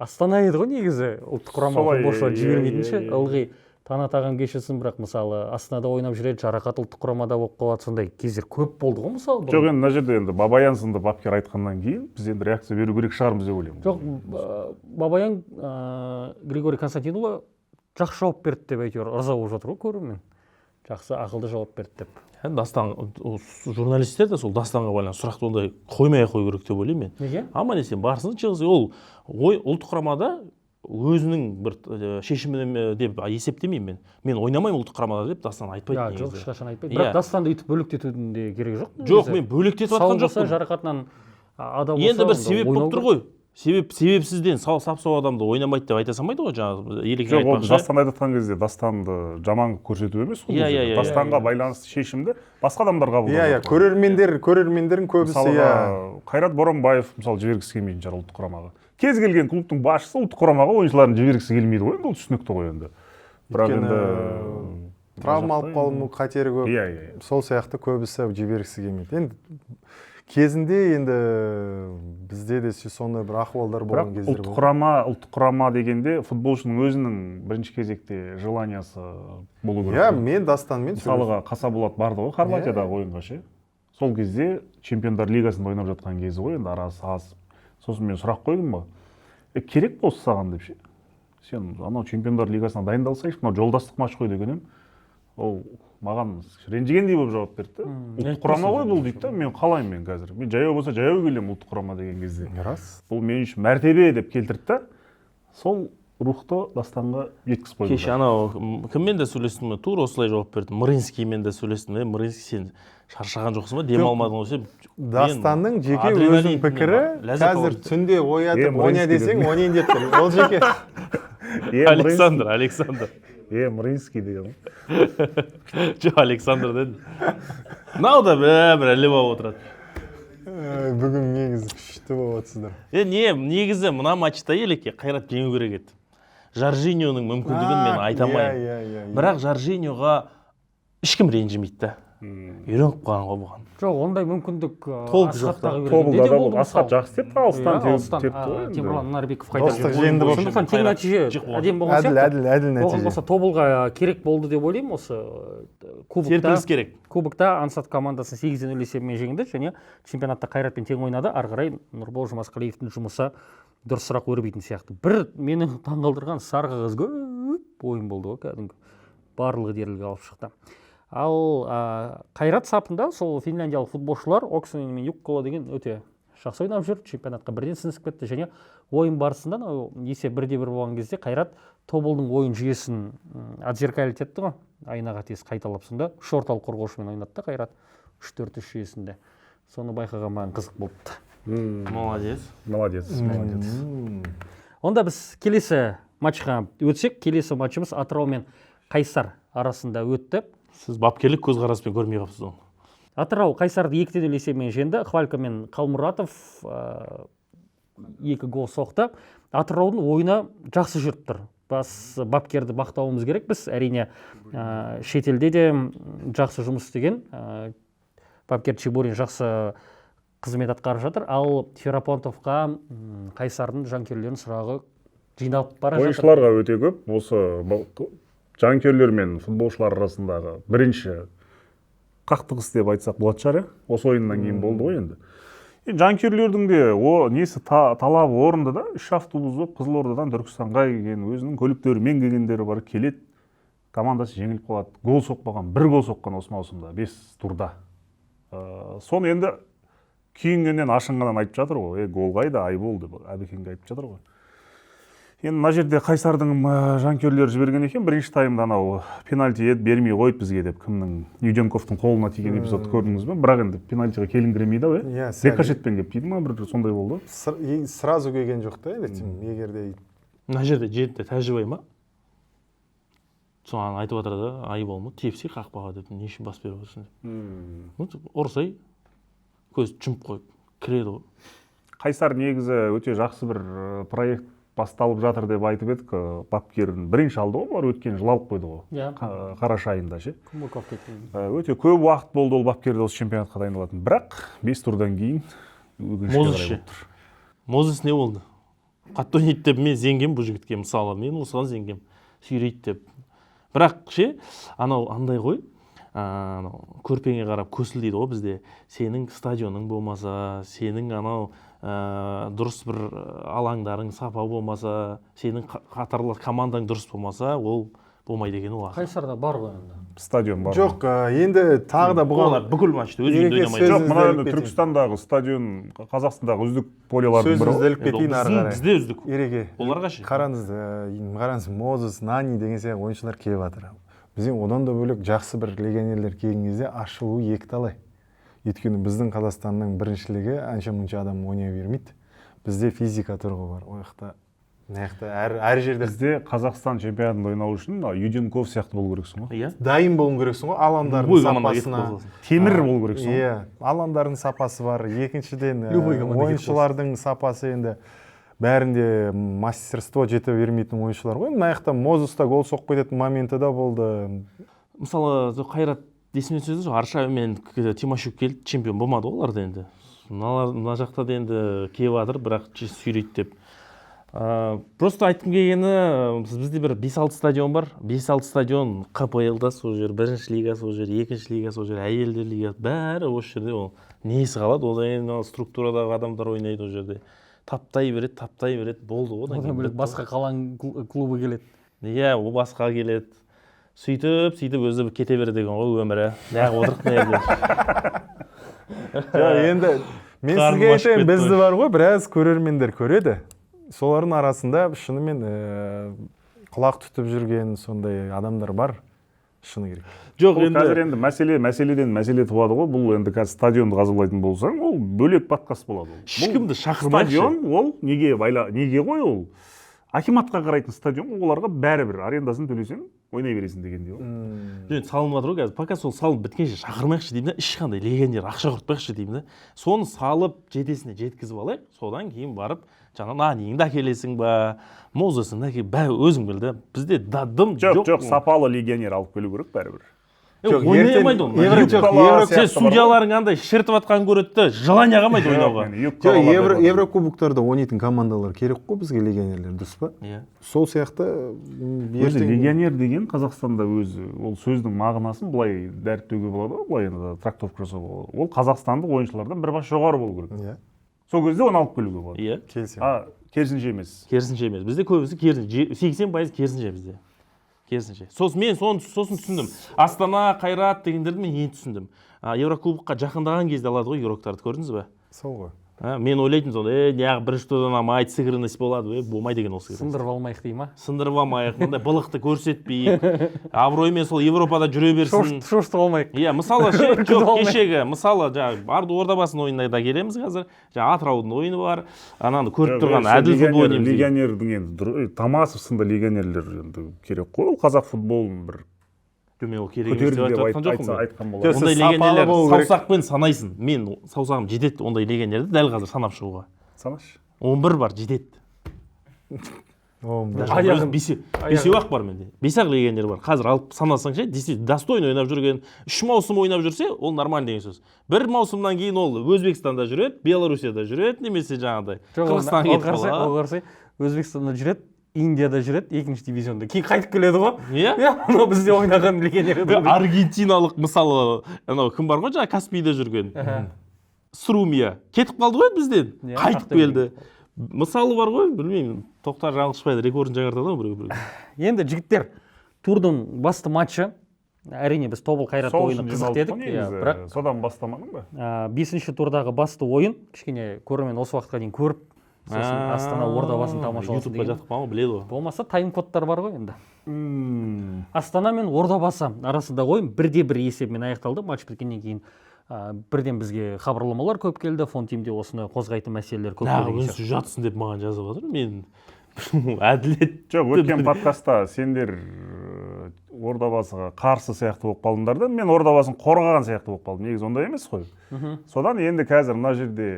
Астана еді ғой негізі ұлттық құрама футболшылар жібермейтінші, ылғи Танат ағам кешірсін, бірақ мысалы Астанада ойнап жүреді, жарақат ұлттық құрамада болып қалады, сондай кездер көп болды ғой мысалы. Жоқ, енді мына жерде енді Бабаян сынды бапкер айтқаннан кейін біз енді реакция беру керек шығармыз деп ойлаймын. Жоқ, Бабаян Григорий Константинұлы жақсы жауап берді деп әйтеуір ырза болып жатыр ғой көрермен. Жақсы, ақылды жауап берді деп. Дастан, журналистер де сол Дастанға байланысты сұрақты ондай қоймай қою керек деп ойлаймын мен. Неге? Аман есен барсын Челси, ол ой ұлттық құрамада өзінің бір шешімі деп есептемеймін мен. Мен ойнамаймын ұлттық құрамада деп Дастан айтпайды негізі. Жоқ, ешқашан айтпайды. Бірақ Дастанды өйтіп бөлектетудің де керегі жоқ. Жоқ, мен бөлектетіп жатқан жоқпын. Жарақатынан ада болса, енді бір себеп болып тұр ғой. Себепсізден сап-сау адамды ойнамайды деп айта салмайды ғой жаңағы Елекең айтпақшы. Жоқ, Дастан айтқан кезде Дастанды жаман көрсету емес қой. Дастанға байланысты шешімді басқа адамдар қабылдап. Иә, көрермендердің көбісі, иә. Қайрат Боранбаев мысалы жібергісі келмейтін шығар ұлттық құрамаға. Кез келген клубтың басшысы ұлттық құрамаға ойыншыларын жібергісі келмейді ғой, енді ол түсінікті ғой енді. Бірақ енді травма алып қалу қатері көп. Иә. Сол сияқты көбісі жібергісі келмейді. Енді кезінде енді бізде де сондай бір ахуалдар болған кездер болды. Бірақ ұлттық құрама дегенде футболшының өзінің бірінші кезекте желаниясы болу керек. Иә, мен Дастанмен мысалға Қасаболат барды ғой Хорватиядағы ойынға ше. Сол кезде Чемпиондар лигасында ойнап жатқан кезі ғой, енді арасы аз. Сосын мен сұрақ қойдым ба? Керек болса саған деп ше. Сен анау Чемпиондар лигасына дайындалсайшы, мынау жолдастық матч қой деген едім. Ол маған ренжігендей болып жауап берді. Ұлттық құрама ғой бұл дейді да, мен қалаймын мен қазір. Мен жаяу болса жаяу келемін ұлттық құрама деген кезде. Рас. Бұл мен үшін мәртебе деп келтірді да, сол рухты Дастанға жеткізіп қойды. Кеше анау кіммен де сөйлестім, тура осылай жауап берді. Мринскиймен де сөйлестім. Мринский, сен шаршаған жоқсың ба, демалмадың ғой сен? Дастанның жеке өзінің пікірі, қазір түнде оятып ойна десең, ойнайын деп тұр. Ол жеке. Александр. Мринский деген. Жоқ, Александр дедім. Мынау да бір іліп алып отырады. Бүгін негізі күшті болып отырсыздар. Не, негізі мына матчта Елеке Қайрат жеңу керек еді. Жоржиньоның мүмкіндігін мен айта алмаймын. Бірақ Жоржиньоға ешкім ренжімейді да. Үйреніп қалған ғой бұған. Жоқ, ондай мүмкіндік Асхаттағы бергенде де болды. Асхат жақсы тепті, алыстан тепті ғой. Темірлан Нарбеков қайтарып Достық жеңді болып. Сондықтан тең нәтиже әдемі болған сияқты. Әділ нәтиже. Оған қоса Тобылға керек болды деп ойлаймын осы кубокта. Серпіліс керек. Кубокта Ансат командасы 8-0 есебімен жеңді және чемпионатта Қайратпен тең ойнады. Ары қарай Нұрбол Жұмасқалиевтің жұмысы дұрысырақ өрбитін сияқты. Бір мені таңғалдырған сары қағаз көп ойын болды ғой кәдімгі. Барлығы дерлік алып шықты. Ал Қайрат сапында сол финляндиялық футболшылар Оксанин мен Юккола деген өте Жақсы ойнап жүр, чемпионатқа бірден сіңісіп кетті. Және ойын барысында есеп 1-1 болған кезде Қайрат Тобылдың ойын жүйесін отзеркалить етті ғой, айнаға тез қайталап. Сонда үш орталық қорғаушымен ойнады да Қайрат 3-4-3 жүйесінде. Соны байқаған маған қызық болыпты. Молодец. Молодец, молодец. Онда біз келесі матчқа өтсек, келесі матчымыз Атырау мен Қайсар арасында өтті. Сіз бапкерлік көзқараспен көрмей қалыпсыз оны. Атырау Қайсарды 2-0 есебімен жеңді. Хвалько мен Қалмұратов 2 гол соқты. Атыраудың ойыны жақсы жүріп тұр. Бас бапкерді бақтауымыз керек біз. Әрине, шетелде де жақсы жұмыс істеген. Бапкер Чебурин жақсы қызмет атқарып жатыр. Ал Ферапонтовқа Қайсардың жанкүйерлерінің сұрағы жиналып бара жатыр. Ойыншыларға өте көп. Осы жанкүйерлер мен футболшылар арасындағы бірінші қақтығыс деп айтсақ болады шығар, осы ойыннан кейін болды ғой енді. Жанкүйерлердің де несі талабы орынды да, 3 автобус болып Қызылордадан Түркістанға келген, өзінің көліктерімен келгендері бар, келеді, командасы жеңіліп қалады, гол соқпаған, 1 гол соққан осы маусымда, 5 турда. Соны енді күйінгеннен, ашынғаннан айтып жатыр ғой, гол қайда, Айбол деп Әбекеңге айтып жатыр ғой. Енді мына жерде Қайсардың жанкүйерлері жіберген екен, бірінші таймда анау пенальти еді, бермей қойды бізге деп, кімнің, Юденковтың қолына тиген эпизодты көрдіңіз бе? Бірақ енді пенальтиға келіңкіремейді ау, Иә, рикошетпен келіп тиді ма, бір сондай болды. Сразу келген жоқ та енді, егер де мына жерде жетті Тәжібай ма? Соған айтып жатыр да, Айбол ма, тепсе қақпаға деп, не үшін бас беріп отырсың деп. Ұрсай, көз жұмып қойып кіреді ғой. Қайсар негізі өте жақсы бір проект басталып жатыр деп айтып едік, бапкерін бірінші алды ғой, бұлар өткен жылы алып қойды ғой. Иә. Қараша айында ше. Кумыков кеткен. Өте көп уақыт болды ол бапкерді осы чемпионатқа дайындалатын. Бірақ 5 турдан кейін өкінішке Мозес қарай ше. болып тұр. Мозес не болды? Қатты ойнайды деп мен зенгем бұл жігітке, мысалы, мен осыған зенгем, сүйрейді деп. Бірақ ше, анау андай ғой, анау көрпеңе қарап көсіл дейді ғой бізде. Сенің стадионың болмаса, сенің анау дұрыс бір алаңдарың сапа болмаса, сенің қатарлы командаң дұрыс болмаса, ол болмайды екен ол. Қайсарда бар ғой енді. Стадион бар. Жоқ, енді тағы да бұған олар бүкіл матчты өз үйінде ойнамайды. Жоқ, мына енді Түркістандағы стадион Қазақстандағы үздік полялардың бірі. Сөзіңізді іліп кетейін ары қарай. Бізде үздік. Ереке. Оларға ше? Қараңыз, Мозес, Нани деген сияқты ойыншылар келіп жатыр. Бізде одан да бөлек жақсы бір легионерлер келген кезде ашылуы екі талай. Өйткені біздің Қазақстанның біріншілігі әнша-мұнша адам ойнай бермейді. Бізде физика тұрғы бар. Ол жақта, мына жақта әр жерде. Бізде Қазақстан чемпионатында ойнау үшін Юденков сияқты болу керексің ғой. Иә. Дайын болу керексің ғой, алаңдардың сапасына. Темір болу керексің ғой. Иә, алаңдардың сапасы бар. Екіншіден, ойыншылардың сапасы енді бәрінде мастерство жете бермейтін ойыншылар ғой. Мына жақта Мозеста гол соқып кететін моменті да болды. Мысалы, Қайрат есіме түседі, Арша мен Тимощук келді, чемпион болмады ғой оларда енді. Мына жақта да енді келіп жатыр, бірақ сүйрейді деп. Просто айтқым келгені, бізде бір 5-6 стадион бар. 5-6 стадион ҚПЛ-да сол жер, бірінші лига сол жер, екінші лига сол жер, әйелдер лига, бәрі осы жерде. Ол несі қалады? Одан кейін структурадағы адамдар ойнайды ол жерде. Таптай береді, таптай береді, болды ғой. Одан бөлек басқа қаланың клубы келеді. Иә, ол басқа келеді. Сөйтіп, сөйтіп өзі кете береді деген ғой өмірі. Неғып отырық мына жерде. Жоқ, енді мен сізге айтайын, бізді бар ғой, біраз көрермендер көреді. Солардың арасында шынымен құлақ тұтып жүрген сондай адамдар бар, шыны керек. Жоқ, енді қазір енді мәселеден мәселе туады ғой. Бұл енді қазір стадионды қазылайтын болсаң, ол бөлек подкаст болады. Ешкімді шақырмайықшы. Стадион ол неге неге ғой ол? Акиматқа қарайтын стадион, оларға бәрібір арендасын төлесең, ойнай бересің дегендей ғой. Жоқ, салынып жатыр ғой қазір. Пока сол салынып біткенше шақырмайықшы деймін да, ешқандай легионер ақша құртпайықшы деймін да. Соны салып жетесіне жеткізіп алайық, содан кейін барып жаңа Нанинді әкелесің ба, Мозесіңді әкел, бәрі өзің біл да. Бізде дым жоқ. Жоқ, сапалы легионер алып келу керек бәрібір. Жоқ, ойнай алмайды ол. Сен судьяларың андай шертіп атқанын көреді де, желание қалмайды ойнауға. Жоқ, Еврокубоктарда ойнайтын командалар керек қой бізге легионерлер, дұрыс па? Иә. Сол сияқты өзі легионер деген Қазақстанда өзі ол сөздің мағынасын былай дәріптеуге болады ғой, былай енді трактовка жасауға болады. Ол қазақстандық ойыншылардан бір бас жоғары болу керек. Иә. Сол кезде оны алып келуге болады. Иә. Келісемін. А, керісінше емес. Керісінше емес. Бізде көбісі керісінше, 80% керісінше бізде. Керісінше. Сосын мен сосын түсіндім. Астана, Қайрат дегендерді мен енді түсіндім. Еврокубокқа жақындаған кезде алады ғой игроктарды, көрдіңіз бе? Сол ғой. Мен ойлайтынмын сонда, неғып бірінші турдан алмайды, сыгранность болады, болмайды екен ол сыгранность. Сындырып алмайық дей ма? Сындырып алмайық, мындай былықты көрсетпейік. Абыроймен сол Европада жүре берсін. Шошытып алмайық. Иә, мысалы жоқ, кешегі, мысалы жаңағы Арду Ордабасының ойынына да келеміз қазір. Жаңа Атыраудың ойыны бар. Ананы көріп тұрған әділ футбол ойнаймыз. Легионердің енді Томасов сынды легионерлер енді керек қой, ол қазақ футболын бір Мен ол керек емес деп айтқан жоқпын. Айтқан болады. Ондай легионерлер саусақпен санайсың. Мен саусағым жетеді ондай легионерді дәл қазір санап шығуға. Санашы. 11 бар, жетеді. 11. Бесеу-ақ бар менде. 5-ақ легионер бар. Қазір алып санасаң ше, действительно достойно ойнап жүрген, 3 маусым ойнап жүрсе, ол нормально деген сөз. Бір маусымнан кейін ол Өзбекстанда жүреді, Белоруссияда жүреді, немесе жаңағыдай Қырғызстанға кетіп қалады. Ол қарасай, Өзбекстанда жүреді, Индияда жүреді, екінші дивизионда. Кейін қайтып келеді ғой. Иә. Иә, бізде ойнаған легионер еді. Аргентиналық мысалы, анау кім бар ғой, жаңа Каспийде жүрген. Срумия. Кетіп қалды ғой бізден. Қайтып келді. Мысалы бар ғой, білмеймін, Тоқтар Жаңылышбайды рекордын жаңартады ғой біреу-біреу. Енді жігіттер, турдың басты матчы, әрине біз Тобыл Қайрат ойыны қызық дедік, бірақ содан бастамадың ба? 5-ші турдағы басты ойын, кішкене көрермен осы уақытқа дейін көріп, сосын Астана Ордабасын тамашаласын деген. Ютубқа жатып қалған біледі ғой. Болмаса тайм-кодтар бар ғой енді. Астана мен Ордабасы арасындағы ойын 1-1 есебімен аяқталды. Матч біткеннен кейін бірден бізге хабарламалар көп келді. Фон-тимде осыны қозғайтын мәселелер көп келді. Үнсіз жатсын деп маған жазып жатыр. Мен әділет. Жоқ, өткен подкастта сендер Ордабасыға қарсы сияқты болып қалдыңдар да, мен Ордабасын қорғаған сияқты болып қалдым. Негізі ондай емес қой. Содан енді қазір мына жерде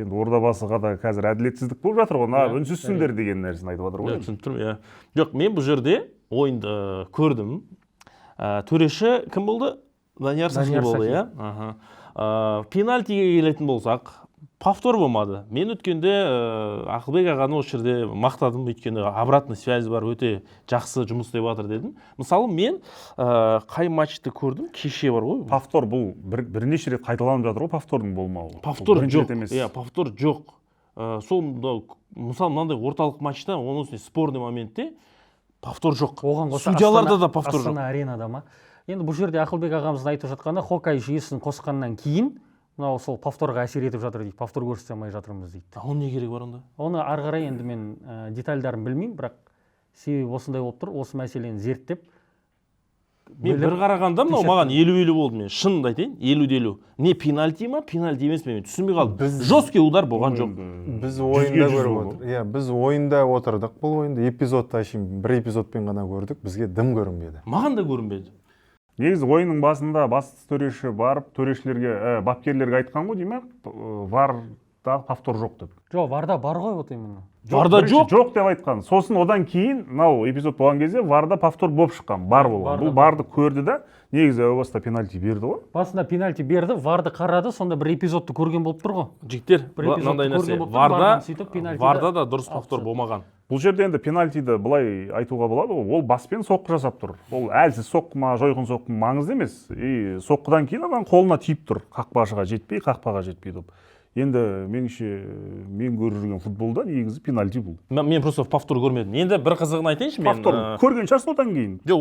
енді Ордабасыға да қазір әділетсіздік болып жатыр ғой. Мына үнсізсіңдер деген нәрсені айтып жатыр ғой. Түсініп тұрмын, иә. Жоқ, мен бұл жерде ойынды көрдім. Төреші кім болды? Данияр Сахи болды, иә. Пенальтиге келетін болсақ, повтор болмады. Мен өткенде Ақылбек ағаны осы жерде мақтадым, өйткені обратный связь бар, өте жақсы жұмыс істеп жатыр дедім. Мысалы, мен қай матчты көрдім? Кеше бар ғой. Повтор бұл бірнеше рет қайталанып жатыр ғой, повтордың болмауы. Повтор жоқ. Иә, повтор жоқ. Сол мысалы мынандай орталық матчта, оның үстіне спорный моментте повтор жоқ. Оған қоса судьяларда да повтор жоқ. Астана аренада ма? Енді бұл жерде Ақылбек ағамыздың айтып жатқаны, хоккей жүйесін қосқаннан кейін мынау сол повторға әсер етіп жатыр дейді, повтор көрсете алмай жатырмыз дейді. Оның не керегі бар онда? Оны ары қарай енді мен детальдарын білмеймін, бірақ себебі осындай болып тұр, осы мәселені зерттеп. Мен бір қарағанда мынау маған 50-50 болды, мен шынымды айтайын, 50-50. Не пенальти ма, пенальти емес пе, мен түсінбей қалдым. Жесткий удар болған жоқ. Біз ойында көріп отырдық. Иә, біз ойында отырдық бұл ойында, эпизодты әшейін бір эпизодпен ғана көрдік, бізге дым көрінбеді. Маған да көрінбеді. Негізі ойынның басында бас төреші барып, төрешілерге, бапкерлерге айтқан ғой деймін, варда повтор жоқ деп. Жоқ, варда бар ғой, вот именно. Варда жоқ. Жоқ деп айтқан. Сосын одан кейін, мынау эпизод болған кезде варда повтор болып шыққан, бар болған. Бұл барды көрді да, негізі әу баста пенальти берді ғой. Басында пенальти берді, варды қарады, сонда бір эпизодты көрген болып тұр ғой. Жігіттер, мынандай нәрсе, варда да дұрыс повтор болмаған. Бұл жерде енді пенальтиді былай айтуға болады ғой, ол баспен соққы жасап тұр. Ол әлсіз соққы ма, жойқын соққы маңызды емес. И соққыдан кейін адам қолына тиіп тұр, қақпашыға жетпей, қақпаға жетпей доп. Енді меніңше, мен көріп жүрген футболда негізі пенальти бұл. Мен просто повтор көрмедім. Енді бір қызығын айтайыншы мен. Повтор көрген шығарсың одан кейін. Жоқ,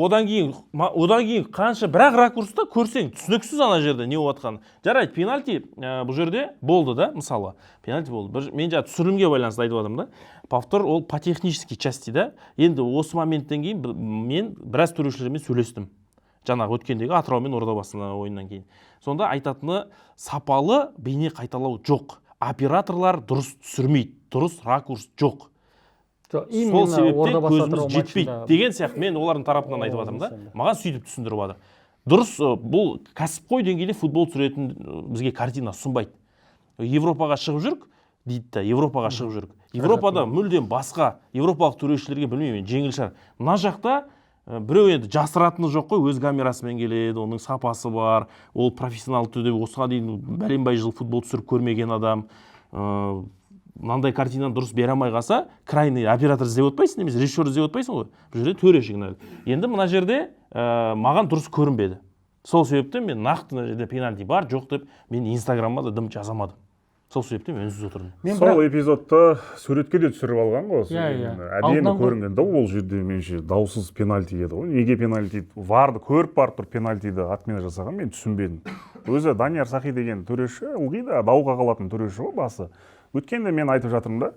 одан кейін қанша бірақ ракурста көрсең түсініксіз ана жерде не болып жатқанын. Жарайды, пенальти бұл жерде болды да, мысалы. Пенальти болды. Мен жаңа түсірілімге байланысты айтып жатырмын да. Повтор ол по технической части да. Енді осы моменттен кейін мен біраз төрешілермен сөйлестім. Жаңағы өткендегі Атырау мен Ордабасының ойыннан кейін. Сонда айтатыны, сапалы бейне қайталау жоқ. Операторлар дұрыс түсірмейді, дұрыс ракурс жоқ. Сол себептен көзіміз жетпейді деген сияқты мен олардың тарапынан айтып жатырмын да. Маған сөйтіп түсіндіріп жатыр. Дұрыс, бұл кәсіпқой деңгейде футбол түсіретін бізге картина ұсынбайды. Европаға шығып жүрік дейді да, Европаға шығып жүрік. Европада мүлдем басқа, европалық төрешілерге білмеймін, жеңіл шығар. Мына жақта біреу енді жасыратыны жоқ қой, өз камерасымен келеді, оның сапасы бар, ол профессионал түрде осыған дейін бәленбай жыл футбол түсіріп көрмеген адам, мынандай картинаны дұрыс бере алмай қалса, крайний оператор іздеп отпайсың, немесе режиссер іздеп отпайсың ғой. Бұл жерде төреші кінәлі. Енді мына жерде маған дұрыс көрінбеді. Сол себептен мен нақты мына жерде пенальти бар, жоқ деп мен Инстаграмға да дым жазамадым. Сол себептен мен үнсіз отырдым. Мен Сол эпизодты суретке де түсіріп алған ғой. Иә, иә. Әдемі Алдынан көрінген да ол жерде, меніңше, даусыз пенальти еді ғой. Неге пенальти? Варды көріп барып тұрып пенальтиді отмена жасаған, мен түсінбедім. Өзі Данияр Сахи деген төреші ылғи да дауға қалатын төреші ғой басы. Өткенде мен айтып жатырмын да,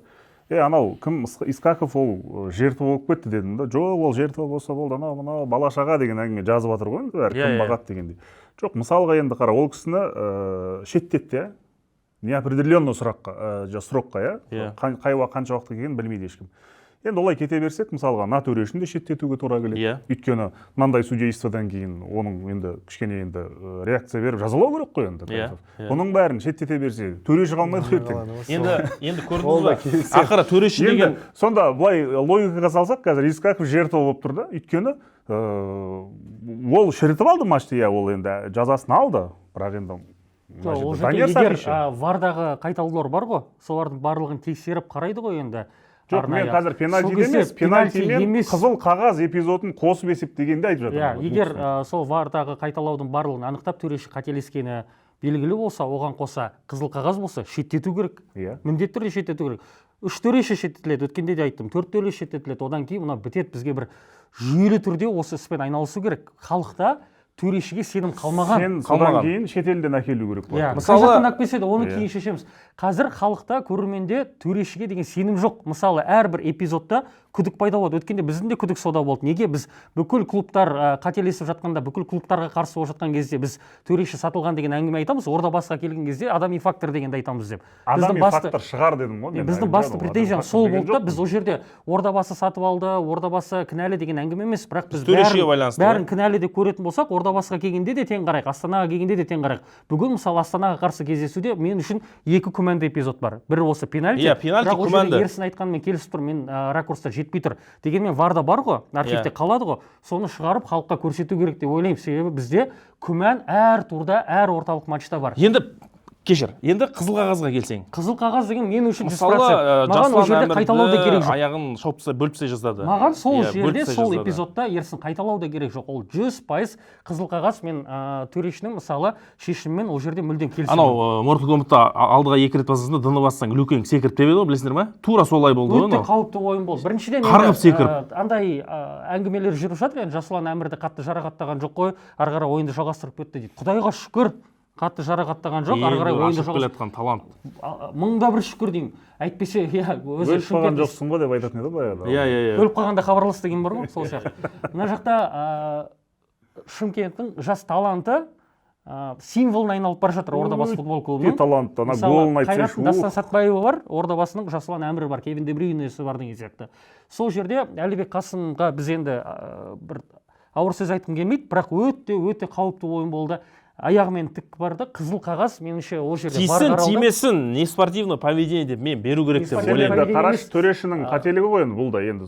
анау кім, Искаков, ол жертва болып кетті дедім да. Жоқ, ол жертва болса болды, анау мынау бала шаға деген әңгіме жазып жатыр ғой енді бәрі, кім бағады дегендей. Жоқ, мысалға енді қара, ол кісіні шеттетті, иә? Неопределенный сұраққа, срокқа, иә? Иә. Қай қанша уақытқа келгенін білмейді ешкім. Енді олай кете берсек, мысалға, мына төрешіні де шеттетуге тура келеді. Иә. Өйткені мынандай судействодан кейін оның енді кішкене енді реакция беріп жазалау керек қой енді. Иә, иә. Бұның бәрін шеттете берсе, төреші қалмайды ғой ертең. Енді Ол көрдіңіз да ба? келісемін. Ақыры төреші Енді деген сонда былай логикаға салсақ, қазір Искаков жертва болып тұр да, өйткені ол шірітіп алды матчты, иә, ол енді жазасын алды, бірақ енді мына Жоқ, ол жерде жерде Данияр егер Сахи ше? вардағы қайталаулар бар ғой, солардың барлығын тексеріп қарайды ғой енді. Жоқ, мен арнайы. қазір пенальти Сол кезде емес, пенальти мен емес. қызыл қағаз эпизодын қосып есептегенде айтып Иә, жатырмын. егер сол вардағы қайталаудың барлығын анықтап төреші қателескені белгілі болса, оған қоса қызыл қағаз болса, шеттету керек. Иә. Міндетті түрде шеттету керек. 3 төреші шеттетіледі, өткенде де айттым, 4 төреші шеттетіледі, одан кейін мына бітеді, бізге бір жүйелі түрде осы іспен айналысу керек. Халықта төрешіге сенім қалмаған. Сен содан Қалмаған. кейін шетелден әкелу керек Иә, болады. Мысалы- қай жақтан алып келсе де, оны Иә. кейін шешеміз. Қазір халықта, көрерменде төрешіге деген сенім жоқ. Мысалы, әрбір эпизодта күдік пайда болады. Өткенде біздің де күдік сода болды. Неге біз бүкіл клубтар қателесіп жатқанда, бүкіл клубтарға қарсы болып жатқан кезде біз төреші сатылған деген әңгіме айтамыз, Ордабасыға келген кезде адами фактор дегенді айтамыз деп. Адами Біздің басты фактор шығар дедім ғой мен. Біздің Әлімжан, басты ол адами претензиямыз фактор сол деген болды да, жоқпын. біз ол жерде Ордабасы сатып алды, Ордабасы кінәлі деген әңгіме емес, бірақ біз Төрешіге байланысты бәрін ғой. кінәлі деп көретін болсақ, Ордабасыға келгенде де тең қарайық, Астанаға келгенде де тең қарайық. Бүгін мысалы Астанаға қарсы кездесуде мен үшін екі күмәнді эпизод бар. Бірі осы пенальти. Иә, пенальти Бірақ ол жерде күмәнді. Ерсін айтқанымен келісіп тұрмын, мен ракурстар жетпей тұр. Дегенмен варда бар ғой, архивте Иә. қалады ғой. Соны шығарып халыққа көрсету керек деп ойлаймын. Себебі бізде күмән әр турда, әр орталық матчта бар. Енді кешір, енді қызыл қағазға келсең. Қызыл қағаз деген мен үшін жүз Мысалы, процент. Маған ол Жасұлан жерде қайталау да керек Әмірді жоқ. аяғын шауып тастай, бөліп тастай жаздады. Маған сол Иә, бөліп жерде, тастай сол жаздады. эпизодта Ерсін қайталау да керек жоқ. Ол 100% қызыл қағаз. Мен төрешінің мысалы шешімімен ол жерде мүлдем келісемін. Анау Mortal Kombat'та алдыға екі рет басасың да, дыны бассаң, Люкенг секіріп тебеді ғой, білесіңдер ма? Тура солай болды ғой Өте анау. қауіпті ойын болды. Біріншіден Қарғып енді, секіріп. Андай әңгімелер жүріп жатыр, енді Жасұлан Әмірді қатты жарақаттаған жоқ қой, ары қарай ойынды жалғастырып кетті дейді. Құдайға шүкір, қатты жарақаттаған жоқ, ары қарай Енді ойынды ашып келе жатқан талант. Мыңда бір шүкір деймін. Әйтпесе, иә, өзі Өліп қалған Шымкент жоқсың ғой деп айтатын еді баяғыда. Иә, иә, иә. Өліп қалғанда хабарлас деген бар ғой, сол сияқты. Мына жақта Шымкенттің жас таланты символына айналып бара жатыр Ордабасы футбол клубының. Өте талантты, ана Мысалы, голын айтсайшы, Қайраттың Дастан Сәтбаевы бар, Ордабасының Жасұлан Әмірі бар, Кевин Де Брюйнесі бар деген сияқты. Сол жерде Әлібек Қасымға біз енді бір ауыр сөз айтқым келмейді, бірақ өте өте қауіпті ойын болды. Аяғымен тік барды, қызыл қағаз меніңше ол жерде бар Тисін, қаралды. тимесін, неспортивное поведение деп мен беру керек деп Неспортивное ойлаймын. Енді поведение қарашы, емес. төрешінің қателігі ғой енді бұл да, енді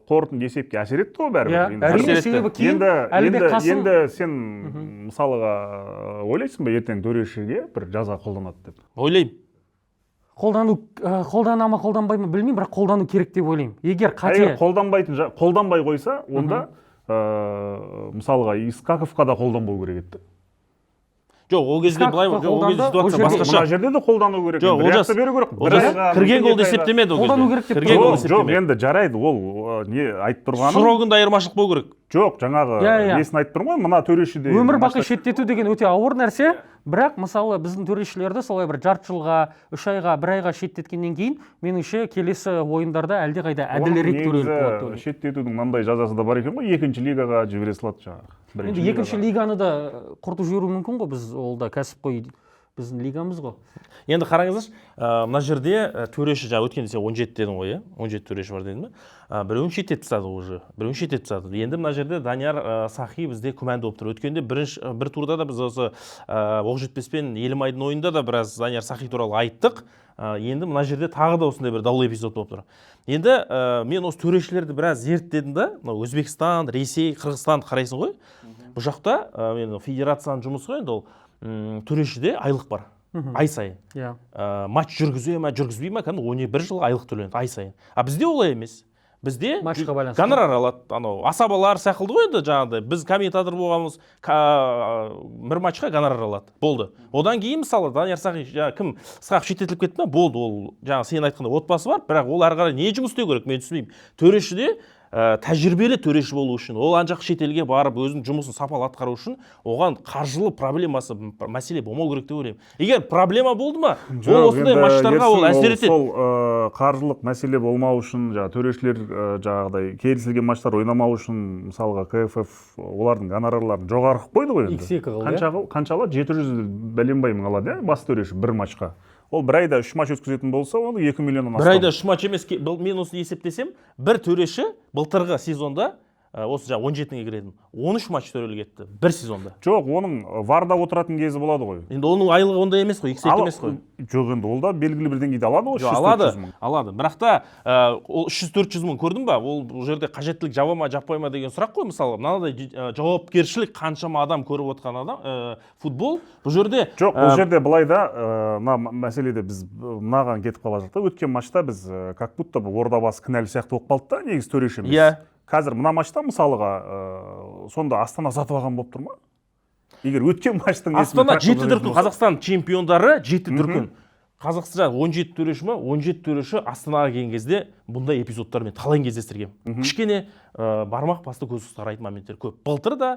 қорытынды есепке әсер етті ғой бәрібір. Иә, Енді әрине, әсер етті. себебі кейін Әлібек Қасым енді сен мысалға ойлайсың ба ертең төрешіге бір жаза қолданады деп? Ойлаймын. Қолдану, қолдана ма, қолданбай ма білмеймін, бірақ қолдану керек деп ойлаймын. Егер қате Егер қолданбай қойса, онда мысалға Искаковқа да қолданбау керек еді. Жоқ, ол кезде былай, Искаковқа жоқ, ол кезде қолданды, ситуация ол жерде- басқаша. Мына жерде де қолдану керек. Жоқ, Енді Олжас, реакция беру керек. Бір Олжас, айға, кірген екі голды айға. есептемеді ол кезде. Қолдану керек деп Кірген тұр. голды Жоқ, жоқ, есептемеді. енді жарайды, ол не айтып тұрғаным. Срогында айырмашылық болу керек. Жоқ, жаңағы Иә, иә. несін айтып тұрмын ғой, мына төреші де Өмір бақи матчта шеттету деген өте ауыр нәрсе, бірақ мысалы біздің төрешілерді солай бір жарты жылға, 3 айға, 1 айға шеттеткеннен кейін, меніңше келесі ойындарда әлдеқайда әділірек Оның төрелік болады деп негізі ойлаймын. шеттетудің мынандай жазасы да бар екен ғой, екінші лигаға жібере салады жаңағы. Бірінші Енді екінші лигаға. лиганы да құртып жіберуі мүмкін ғой, біз ол да кәсіпқой біздің лигамыз ғой. Енді қараңыздаршы, мына жерде төреші, жаңа өткенде сен 17 дедің ғой, иә? 17 төреші бар дедің бе? Біреуін шеттетіп тастады уже, біреуін шеттетіп тастады. Енді мына жерде Данияр Сахи бізде күмәнді болып тұр. Өткенде бір турда да біз осы Оқжетпес пен Елімайдың ойында да біраз Данияр Сахи туралы айттық. Енді мына жерде тағы да осындай бір даулы эпизод болып тұр. Енді мен осы төрешілерді біраз зерттедім да, мынау Өзбекстан, Ресей, Қырғызстанды қарайсың ғой. Бұл жақта енді федерацияның жұмысы ғой енді ол. Төрешіде айлық бар. Ай сайын. Иә. Матч жүргізе ме, жүргізбей ме, кәдімгі он бір жыл айлық төленеді ай сайын. А бізде олай емес. Бізде матчқа байланысты гонорар алады, анау асабалар секілді ғой енді, жаңағыдай біз комментатор болғанбыз, бір матчқа гонорар алады, болды. Одан кейін мысалы Данияр Сағи, жаңа кім Ысқақов шеттетіліп кетті ма, болды, ол жаңа сен айтқандай отбасы бар, бірақ ол әрі қарай не жұмыс істеу керек, мен түсінбеймін. Төрешіде тәжірибелі төреші болу үшін, ол ана жақ шетелге барып өзінің жұмысын сапалы атқару үшін оған қаржылы проблемасы мәселе болмау керек деп ойлаймын. Егер проблема болды ма, ол осындай матчтарға ол әсер етеді. Сол қаржылық мәселе болмау үшін, жаңа төрешілер жаңағыдай келісілген матчтар ойнамау үшін, мысалға КФФ олардың гонорарларын жоғары қылып қойды ғой енді. X2 қылды, Қанша қанша алады? 700 бәленбай мың алады, иә, бас төреші бір матчқа. Ол бір айда 3 матч өткізетін болса, оны 2 миллионнан Бір айда астам. 3 матч емес, мен осыны есептесем, бір төреші былтырғы сезонда, осы жаңа 17-ге кіретін, 13 матч төрелік етті бір сезонда. Жоқ, оның варда отыратын кезі болады ғой. Енді оның айлығы ондай емес қой, 2 емес қой. Жоқ, енді ол да белгілі бір деңгейде алады ғой, Жоқ, 300-400 алады, мың. алады. Бірақ та ол 300-400 мың көрдің ба? Ол бұл жерде қажеттілік жаба ма, жаппай ма деген сұрақ қой. Мысалы, мынадай жауапкершілік қаншама адам көріп отқан адам, футбол бұл жерде. Жоқ, бұл жерде былай да, мына мәселеде біз мынаған кетіп қала жатық та. Өткен матчта біз как будто бы Ордабасы кінәлі сияқты болып қалды да, негізі төреші емес. Иә. Қазір мына матчта мысалға сонда Астана сатып алған болып тұр ма? Егер өткен матчтың Астана 7 дүркін Қазақстан чемпиондары, 7 дүркін. Қазақстан 17 төреші ма? 17 төреші Астанаға келген кезде бұндай эпизодтармен талай кездестіргенмін. Кішкене бармақ басты көз қарайтын моменттер көп. Былтыр да,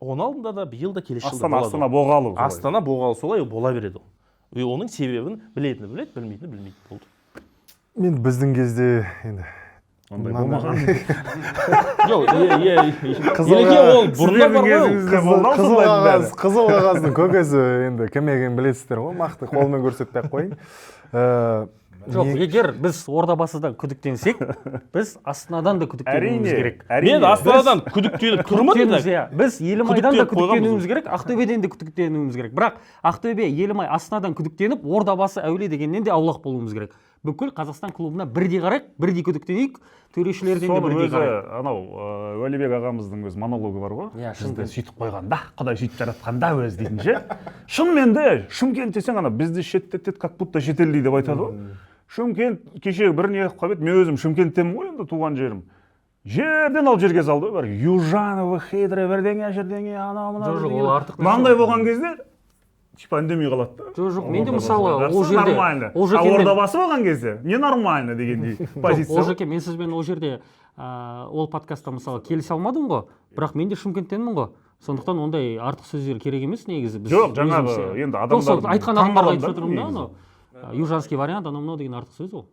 оның алдында да, биыл да, келесі жылда Астана болады. Астана болғалы солай. Астана болғалы солай бола береді ол. Оның себебін білетіні біледі, білмейтіні білмейді, болды. Мен біздің кезде енді ондай болмаған. Жоқ, ереке ол бұрында бар ғой. Қызыл қағаз, қызыл қағаздың көкесі енді кім екенін білесіздер ғой, мақты қолмен көрсетпей ақ қояйын. Жоқ, егер біз Ордабасыдан күдіктенсек, біз Астанадан да күдіктенуіміз керек. Мен Астанадан күдіктеніп тұрмын. Біз Елімайдан да күдіктенуіміз керек, Ақтөбеден де күдіктенуіміз керек. Бірақ Ақтөбе, Елімай, Астанадан күдіктеніп, Ордабасы әулие дегеннен де аулақ болуымыз керек. Бүкіл Қазақстан клубына бірдей қарайық, бірдей күдіктенейік, төрешілерден де бірдей қарайық. Анау Уәлибек ағамыздың өз монологы бар ғой. Иә, бізді сөйтіп қойғанда, Құдай сөйтіп жаратқанда өз дейтін ше. Шынымен де Шымкент десең ана бізді шеттетеді, как будто шетелде деп айтады ғой. Шымкент кеше бір не қылып қалып еді, мен өзім Шымкенттенмін ғой енді, туған жерім. Жерден алып жерге салды ғой, бір Южановы хитрый бірдеңе жердеңе анау мынау. Жоқ, ол артық. Мынандай болған кезде типа үндемей қалады да. Жоқ, мен де мысалы ол жерде нормально. А Ордабасы болған кезде ненормально дегендей позиция. Ол жерде мен сізбен ол жерде ол подкастта мысалы келісе алмадым ғой, бірақ мен де Шымкенттенмін ғой. Сондықтан ондай артық сөздер керек емес негізі. Жоқ, жаңағы енді адамдар айтқан адамдарға айтып отырмын да, анау южанский вариант, анау мынау деген артық сөз ол.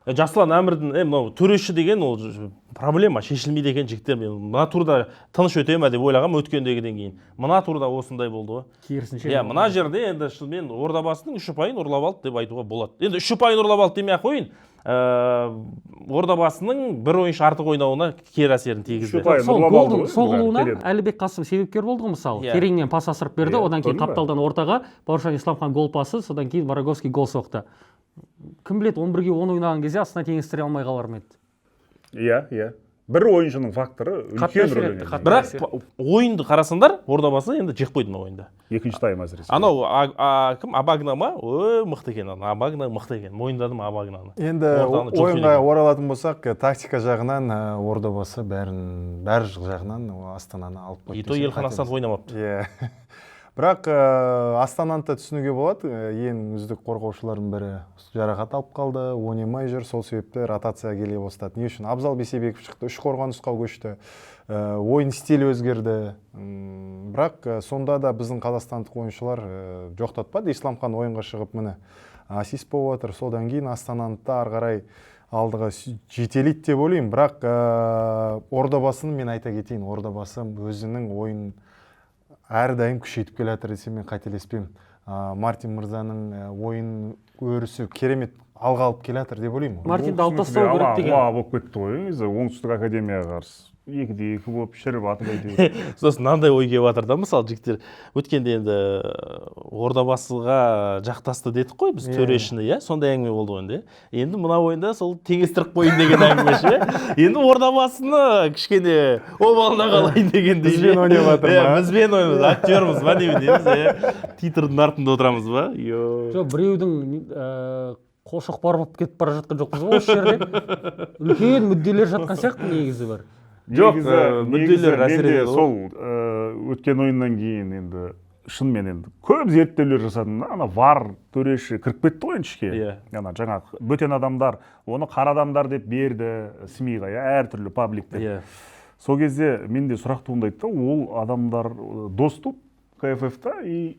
Жасұлан Әмірдің мынау төреші деген ол проблема шешілмейді екен жігіттер. Мен мына турда тыныш өте ме деп ойлағам өткендегіден кейін. Мына турда осындай болды ғой. Керісінше. Иә, мына жерде енді шынымен Ордабасының 3 ұпайын ұрлап алды деп айтуға болады. Енді 3 ұпайын ұрлап алды демей ақ қояйын. Ордабасының бір ойыншы артық ойнауына кері әсерін тигізді. Сол голдың соғылуына Әлібек Қасым себепкер болды ғой мысалы. Тереңнен пас асырып берді, одан кейін қапталдан ортаға Бауыржан Исламхан гол пасы, содан кейін Вороговский гол соқты. Кім біледі, 11-ге 10 ойнаған кезде Астана теңестіре алмай қалар ма еді? Иә, иә. Бір ойыншының факторы үлкен рөл ойнады. Бірақ ойынды қарасаңдар, Ордабасы енді жеп қойды мына ойында. Екінші тайм әсіресе. Анау кім Абагна ма? Ой, мықты екен ана. Абагна мықты екен. Мойындадым Абагнаны. Енді ойынға оралатын болсақ, тактика жағынан Ордабасы бәрін, бәр жағынан Астананы алып қойды. И то Елхан Асанов ойнамапты. Иә. Бірақ Астананы да түсінуге болады. Ең үздік қорғаушылардың бірі жарақат алып қалды, ойнамай жүр, сол себепті ротация келе бастады. Не үшін? Абзал Бейсебеков шықты, 3 қорғанысқа көшті, ойын стилі өзгерді. Бірақ сонда да біздің қазақстандық ойыншылар жоқтатпады. Исламхан ойынға шығып, міне, ассист болып отыр. Содан кейін Астананы да ары қарай алдыға жетелейді деп ойлаймын. Бірақ Ордабасыны мен айта кетейін, Ордабасы өзінің ойын әрдайым күшейтіп келе жатыр десем мен қателеспеймін. Мартин мырзаның ойын өрісі керемет алға алып келе жатыр деп ойлаймын. Мартинді алып тастау керек деген. Ала болып кетті ғой, негізі Оңтүстік академияға қарсы 2-2 болып шіріп атып әйтеуір. Сосын мынандай ой келіп жатыр да, мысалы жігіттер өткенде енді Ордабасыға жақтасты дедік қой біз төрешіні, иә, сондай әңгіме болды ғой енді. Енді мына ойында сол теңестіріп қояйын деген әңгіме ше. Енді Ордабасыны кішкене обалына қалайын дегендей. Бізбен ойнап жатыр ма? Бізбен ойнап, актермыз ба дейміз, иә. Титрдің артында отырамыз ба? Жоқ, біреудің Қошоқпар болып кетіп бара жатқан жоқпыз ғой осы жерде. Үлкен мүдделер жатқан сияқты негізі бар. Жоқ, мүдделер әсер етеді. Сол өткен ойыннан кейін енді шынымен енді көп зерттеулер жасадым да, ана ВАР төреші кіріп кетті ғой енді ішке. Ана жаңағы бөтен адамдар, оны қара адамдар деп берді СМИ-ға, әртүрлі пабликте. Сол кезде менде сұрақ туындайды да, ол адамдар доступ КФФ-та и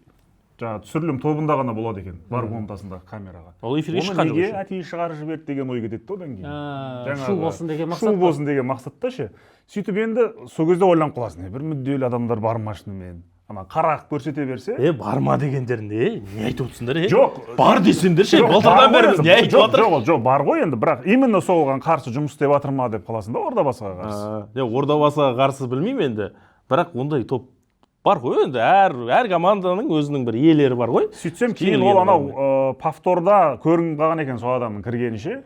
жаңа түсірілім тобында ғана болады екен, ВАР комнатасындағы камераға. Ол эфирге шыққан жоқ. Неге әтейі шығарып жіберді деген ой кетеді одан кейін. Шу болсын деген мақсат. Шу болсын деген мақсатта ше. Сөйтіп енді сол кезде ойланып қаласың, бір мүдделі адамдар бар ма шынымен? Ана қара көрсете берсе. Бар ма дегендерінде, не айтып отырсыңдар? Жоқ. Бар десеңдер ше, былтырдан бері біз не айтып жатыр? Жоқ, бар ғой енді, бірақ именно соған қарсы жұмыс істеп жатыр ма деп қаласың да, Ордабасыға қарсы. Ордабасыға қарсы білмеймін енді, бірақ ондай топ бар ғой енді, әр команданың өзінің бір иелері бар ғой. Сөйтсем кейін ол анау повторда көрініп қалған екен сол адамның кіргені ше.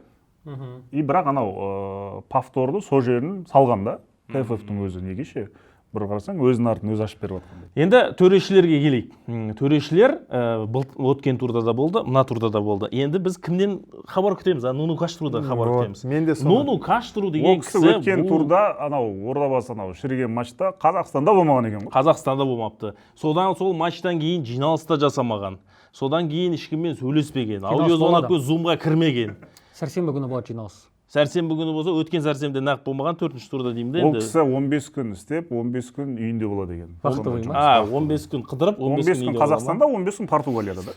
И бірақ анау повторды сол жерін салған да, КФФ-тің өзі неге ше? Бір қарасаң, өзінің артын өзі ашып беріп жатқандай. Енді төрешілерге келейік. Төрешілер өткен турда да болды, мына турда да болды. Енді біз кімнен хабар күтеміз? Нуну Каштрудан хабар күтеміз. Нуну Каштру деген кісі өткен турда анау Ордабасы анау шіріген матчта Қазақстанда болмаған екен ғой. Қазақстанда болмапты. Содан сол матчтан кейін жиналыс та жасамаған. Содан кейін ешкіммен сөйлеспеген. Аудиозвонок зумға кірмеген. Сәрсенбі күні болады жиналыс. Сәрсенбі күні болса, өткен сәрсенбіде нақ болмаған, 4-ші турда деймін де. Ол кісі 15 күн істеп, 15 күн үйінде болады екен. Вахтовый ма? 15 күн қыдырып, 15 күн Қазақстанда, 15 күн Португалияда да.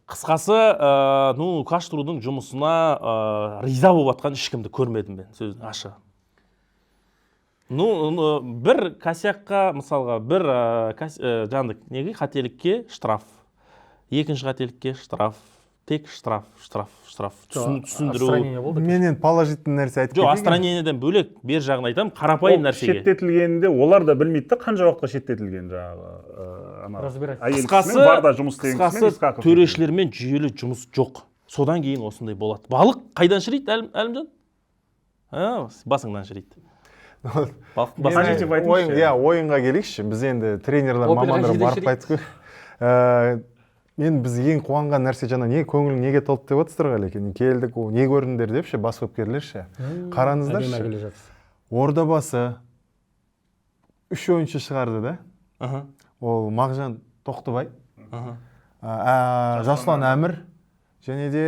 Қысқасы, Нуну Каштрудың жұмысына риза болып жатқан ешкімді көрмедім мен, сөздің ашығы. Ну, бір косякқа, мысалға, бір жаңағы неге қателікке штраф, екінші қателікке штраф. Тек штраф, штраф, штраф. Түсіндіру. Менен положительный нәрсе айтып кетейін. Жоқ, отстранениеден бөлек, бер жағын айтамын, қарапайым нәрсеге. Шеттетілгенінде олар да білмейді қанша уақытқа шеттетілген жаңағы. Қысқасы, төрешілермен жүйелі жұмыс жоқ. Содан кейін осындай болады. Балық қайдан шіриді, Әлімжан? Басыңнан шіриді. Балықтың басынан. Ойынға келейікші. Біз енді тренерлер, мамандар барып қайттық. Мен біз ең қуанған нәрсе жаңа не көңілің неге толды деп отырсыздар ғой екен. Келдік, не көрдіңдер деп ше, бас бапкерлер ше. Қараңыздаршы. Ордабасы 3 ойыншы шығарды да. Ол Мағжан Тоқтыбай, Жасұлан Әмір және де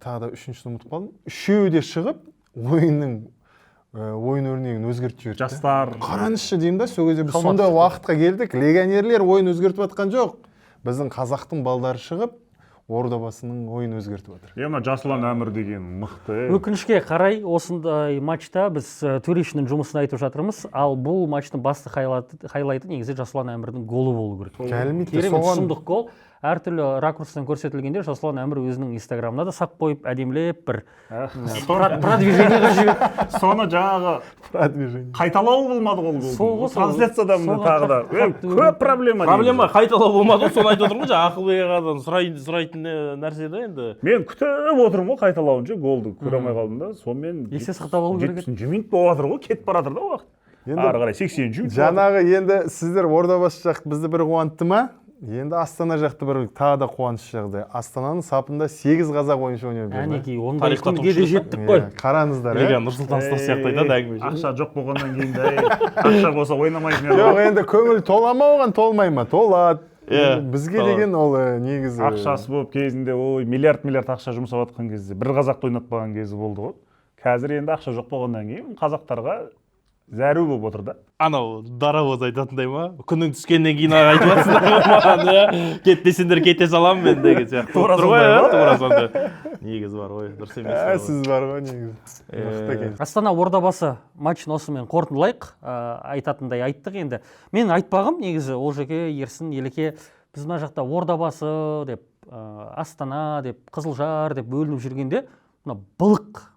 тағы да үшіншісін ұмытып қалдым. Үшеуі де шығып ойынның ойын өрнегін өзгертіп жіберді. Жастар. Қараңызшы деймін да, сол кезде біз сондай уақытқа келдік. Легионерлер ойын өзгертіп жатқан жоқ. Біздің қазақтың балдары шығып, Ордабасының ойын өзгертіп отыр. Мына Жасұлан Әмір деген мықты. Өкінішке қарай, осындай матчта біз төрешінің жұмысын айтып жатырмыз, ал бұл матчтың басты хайлайты негізі Жасұлан Әмірдің голы болу керек. Керемет сұмдық гол. Әртүрлі ракурстан көрсетілгенде Жасұлан Әмір өзінің инстаграмына да сап қойып, әдемілеп бір продвижениеға жіберді. Соны жаңағы продвижение. Қайталау болмады ғой ол. Трансляцияда тағы да көп проблема. Проблема қайталау болмады ғой, соны айтып отырмын ғой, жаңа Ақылбек ағадан сұрайтын нәрсе да енді. Мен күтіп отырмын ғой қайталауын ше, голды көре алмай қалдым да, сонымен есте сақтап алу керек. 70 минут болып жатыр ғой, кетіп бара жатыр да уақыт. Ары қарай 80 минут. Жаңағы енді сіздер Ордабасы жақ бізді бір қуантты ма? Енді Астана жақты бір тағы да қуаныш жағдай. Астананың сапында 8 қазақ ойыншы ойнап жүр. Әнекей, ондай күнге де жеттік қой. Қараңыздар. Лига Нұрсұлтан сияқты айтады әңгіме. Ақша жоқ болғаннан кейін де, ақша болса ойнамайтын еді. Жоқ, енді көңіл тола ма оған, толмай ма? Толады. Бізге деген ол негізі. Ақшасы болып кезінде, ой, миллиард-миллиард ақша жұмсап жатқан кезде, бір қазақты ойнатпаған кезі болды ғой. Қазір енді ақша жоқ болғаннан кейін қазақтарға зәру болып отыр да. Анау дарабоз айтатындай ма? Күннің түскеннен кейін ақ айтып жатсыңдар ғой маған, иә? Кет десеңдер кете саламын мен деген сияқты. Тура сондай ма? Тура сондай. Негізі бар ғой, дұрыс емес. Сіз бар ғой негізі. Мықты екен. Астана Ордабасы матчын осымен қорытындылайық. Айтатындай айттық енді. Мен айтпағым негізі Олжеке, Ерсін, Елеке, біз мына жақта Ордабасы деп, Астана деп, Қызылжар деп бөлініп жүргенде мына былық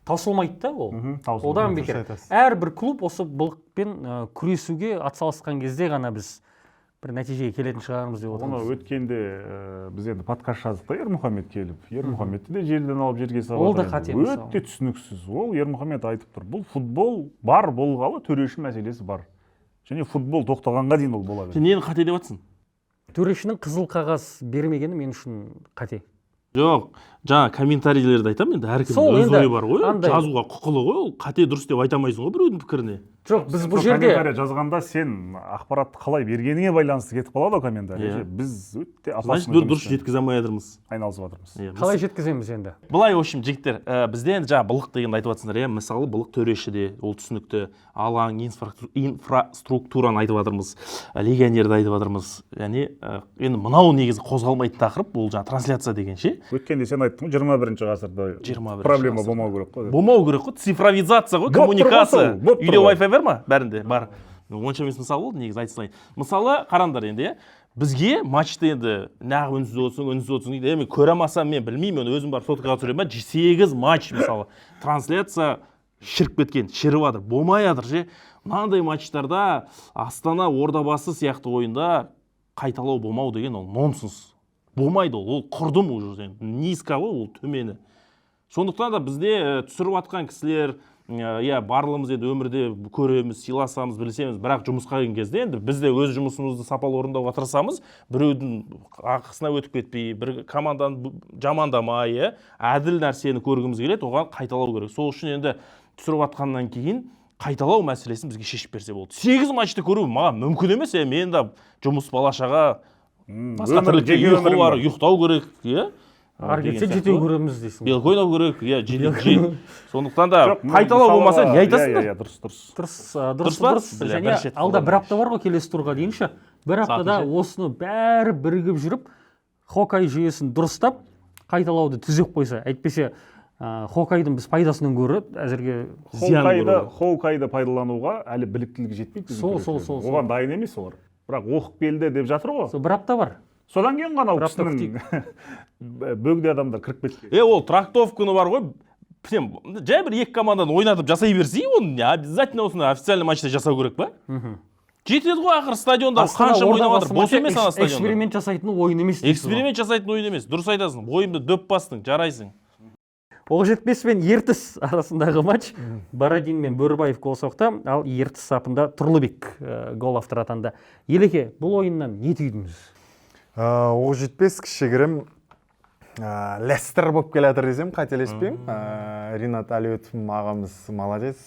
таусылмайды да ол. Одан бекер. Әрбір клуб осы былықпен күресуге атсалысқан кезде ғана біз бір нәтижеге келетін шығармыз деп отырмыз. Оны өткенде біз енді подкаст жаздық та, Ермұхамед келіп. Ермұхамедті де жерден алып жерге салып. Ол да қате. Өте түсініксіз. Ол Ермұхамед айтып тұр. Бұл футбол бар болғалы төреші мәселесі бар. Және футбол тоқтағанға дейін ол бола береді. Сен нені қате деп жатсың? Төрешінің қызыл қағаз бермегені мен үшін қате. Жоқ, Жаңа комментарийлерді айтамын енді, әркімнің өз ойы бар ғой, жазуға құқылы ғой, ол қате дұрыс деп айта алмайсың ғой біреудің пікіріне. Жоқ, біз бұл жерде комментарий жазғанда сен ақпаратты қалай бергеніңе байланысты кетіп қалады ғой комментарий. Біз өте опасный дұрыс жеткізе алмай жатырмыз. Айналысып жатырмыз. Қалай жеткіземіз енді? Былай, в общем, жігіттер, бізде енді жаңа былық дегенді айтып жатсыңдар, иә, мысалы былық төрешіде, ол түсінікті, алаң, инфраструктураны айтып жатырмыз, легионерді айтып жатырмыз. Яғни енді мынау негізі қозғалмайтын тақырып, ол жаңа трансляция деген ше. Өткенде сен айттың ғой, 21-ші ғасырда проблема болмау керек қой. Болмау керек қой, цифровизация ғой, коммуникация. Үйде Wi-Fi бар ма? Бәрінде бар. Онша емес мысал болды, негізі айта салайын. Мысалы, қараңдар енді, иә. Бізге матчты енді нағып үнсіз отырсың, үнсіз отырсың дейді. Мен көре алмасам, мен білмеймін, өзім барып соткаға түсіремін ба? 8 матч мысалы. Трансляция шіріп кеткен, шіріп жатыр, болмай жатыр ше. Мынандай матчтарда Астана Ордабасы сияқты ойында қайталау болмау деген ол нонсенс. Болмайды ол, ол құрдым уже, низко ғой, ол төмені. Сондықтан да бізде түсіріп жатқан кісілер, иә, барлығымыз енді өмірде көреміз, сыйласамыз, білісеміз, бірақ жұмысқа келген кезде енді біз де өз жұмысымызды сапалы орындауға тырысамыз, біреудің ақысына өтіп кетпей, бір команданы жамандамай, иә, әділ нәрсені көргіміз келеді, оған қайталау керек. Сол үшін енді түсіріп жатқаннан кейін қайталау мәселесін бізге шешіп берсе болды. 8 матчты көру маған мүмкін емес, мен де жұмыс, бала-шаға, басқа тірлікте ұйқы бар, ұйықтау керек, иә. Ары кетсе жетеу көреміз дейсің. Белгі ойнау керек, иә, жеті. Сондықтан да қайталау болмаса не айтасыңдар? Иә, дұрыс, дұрыс. Дұрыс, дұрыс. Және алда бір апта бар ғой келесі турға дейін ше. Бір аптада осыны бәрі бірігіп жүріп, хоккей жүйесін дұрыстап, қайталауды түзеп қойса, әйтпесе хоккейдің біз пайдасынан гөрі әзірге хоккейді пайдалануға әлі біліктілігі жетпейді. Сол. Оған дайын емес олар. Бірақ оқып келді деп жатыр ғой. Сол бір апта бар. Содан кейін ғана ол кісінің бөгде адамдар кіріп кетті. Ол трактовканы бар ғой, сен жай бір екі команданы ойнатып жасай берсей, оны не обязательно осыны официальный матчта жасау керек па? Жетеді ғой ақыры стадионда қанша ойнап жатыр, бос емес ана стадионда. Эксперимент жасайтын ойын емес. Эксперимент жасайтын ойын емес, дұрыс айтасың. Ойынды дөп бастың, жарайсың. Оқжетпес пен Ертіс арасындағы матч. Бородин мен Бөрібаев гол соқты, ал Ертіс сапында Тұрлыбек гол авторы атанды. Елеке, бұл ойыннан не түйдіңіз? Оқжетпес кішігірім Лестер болып келе жатыр десем, қателеспеймін. Ринат Әлеуетов ағамыз молодец.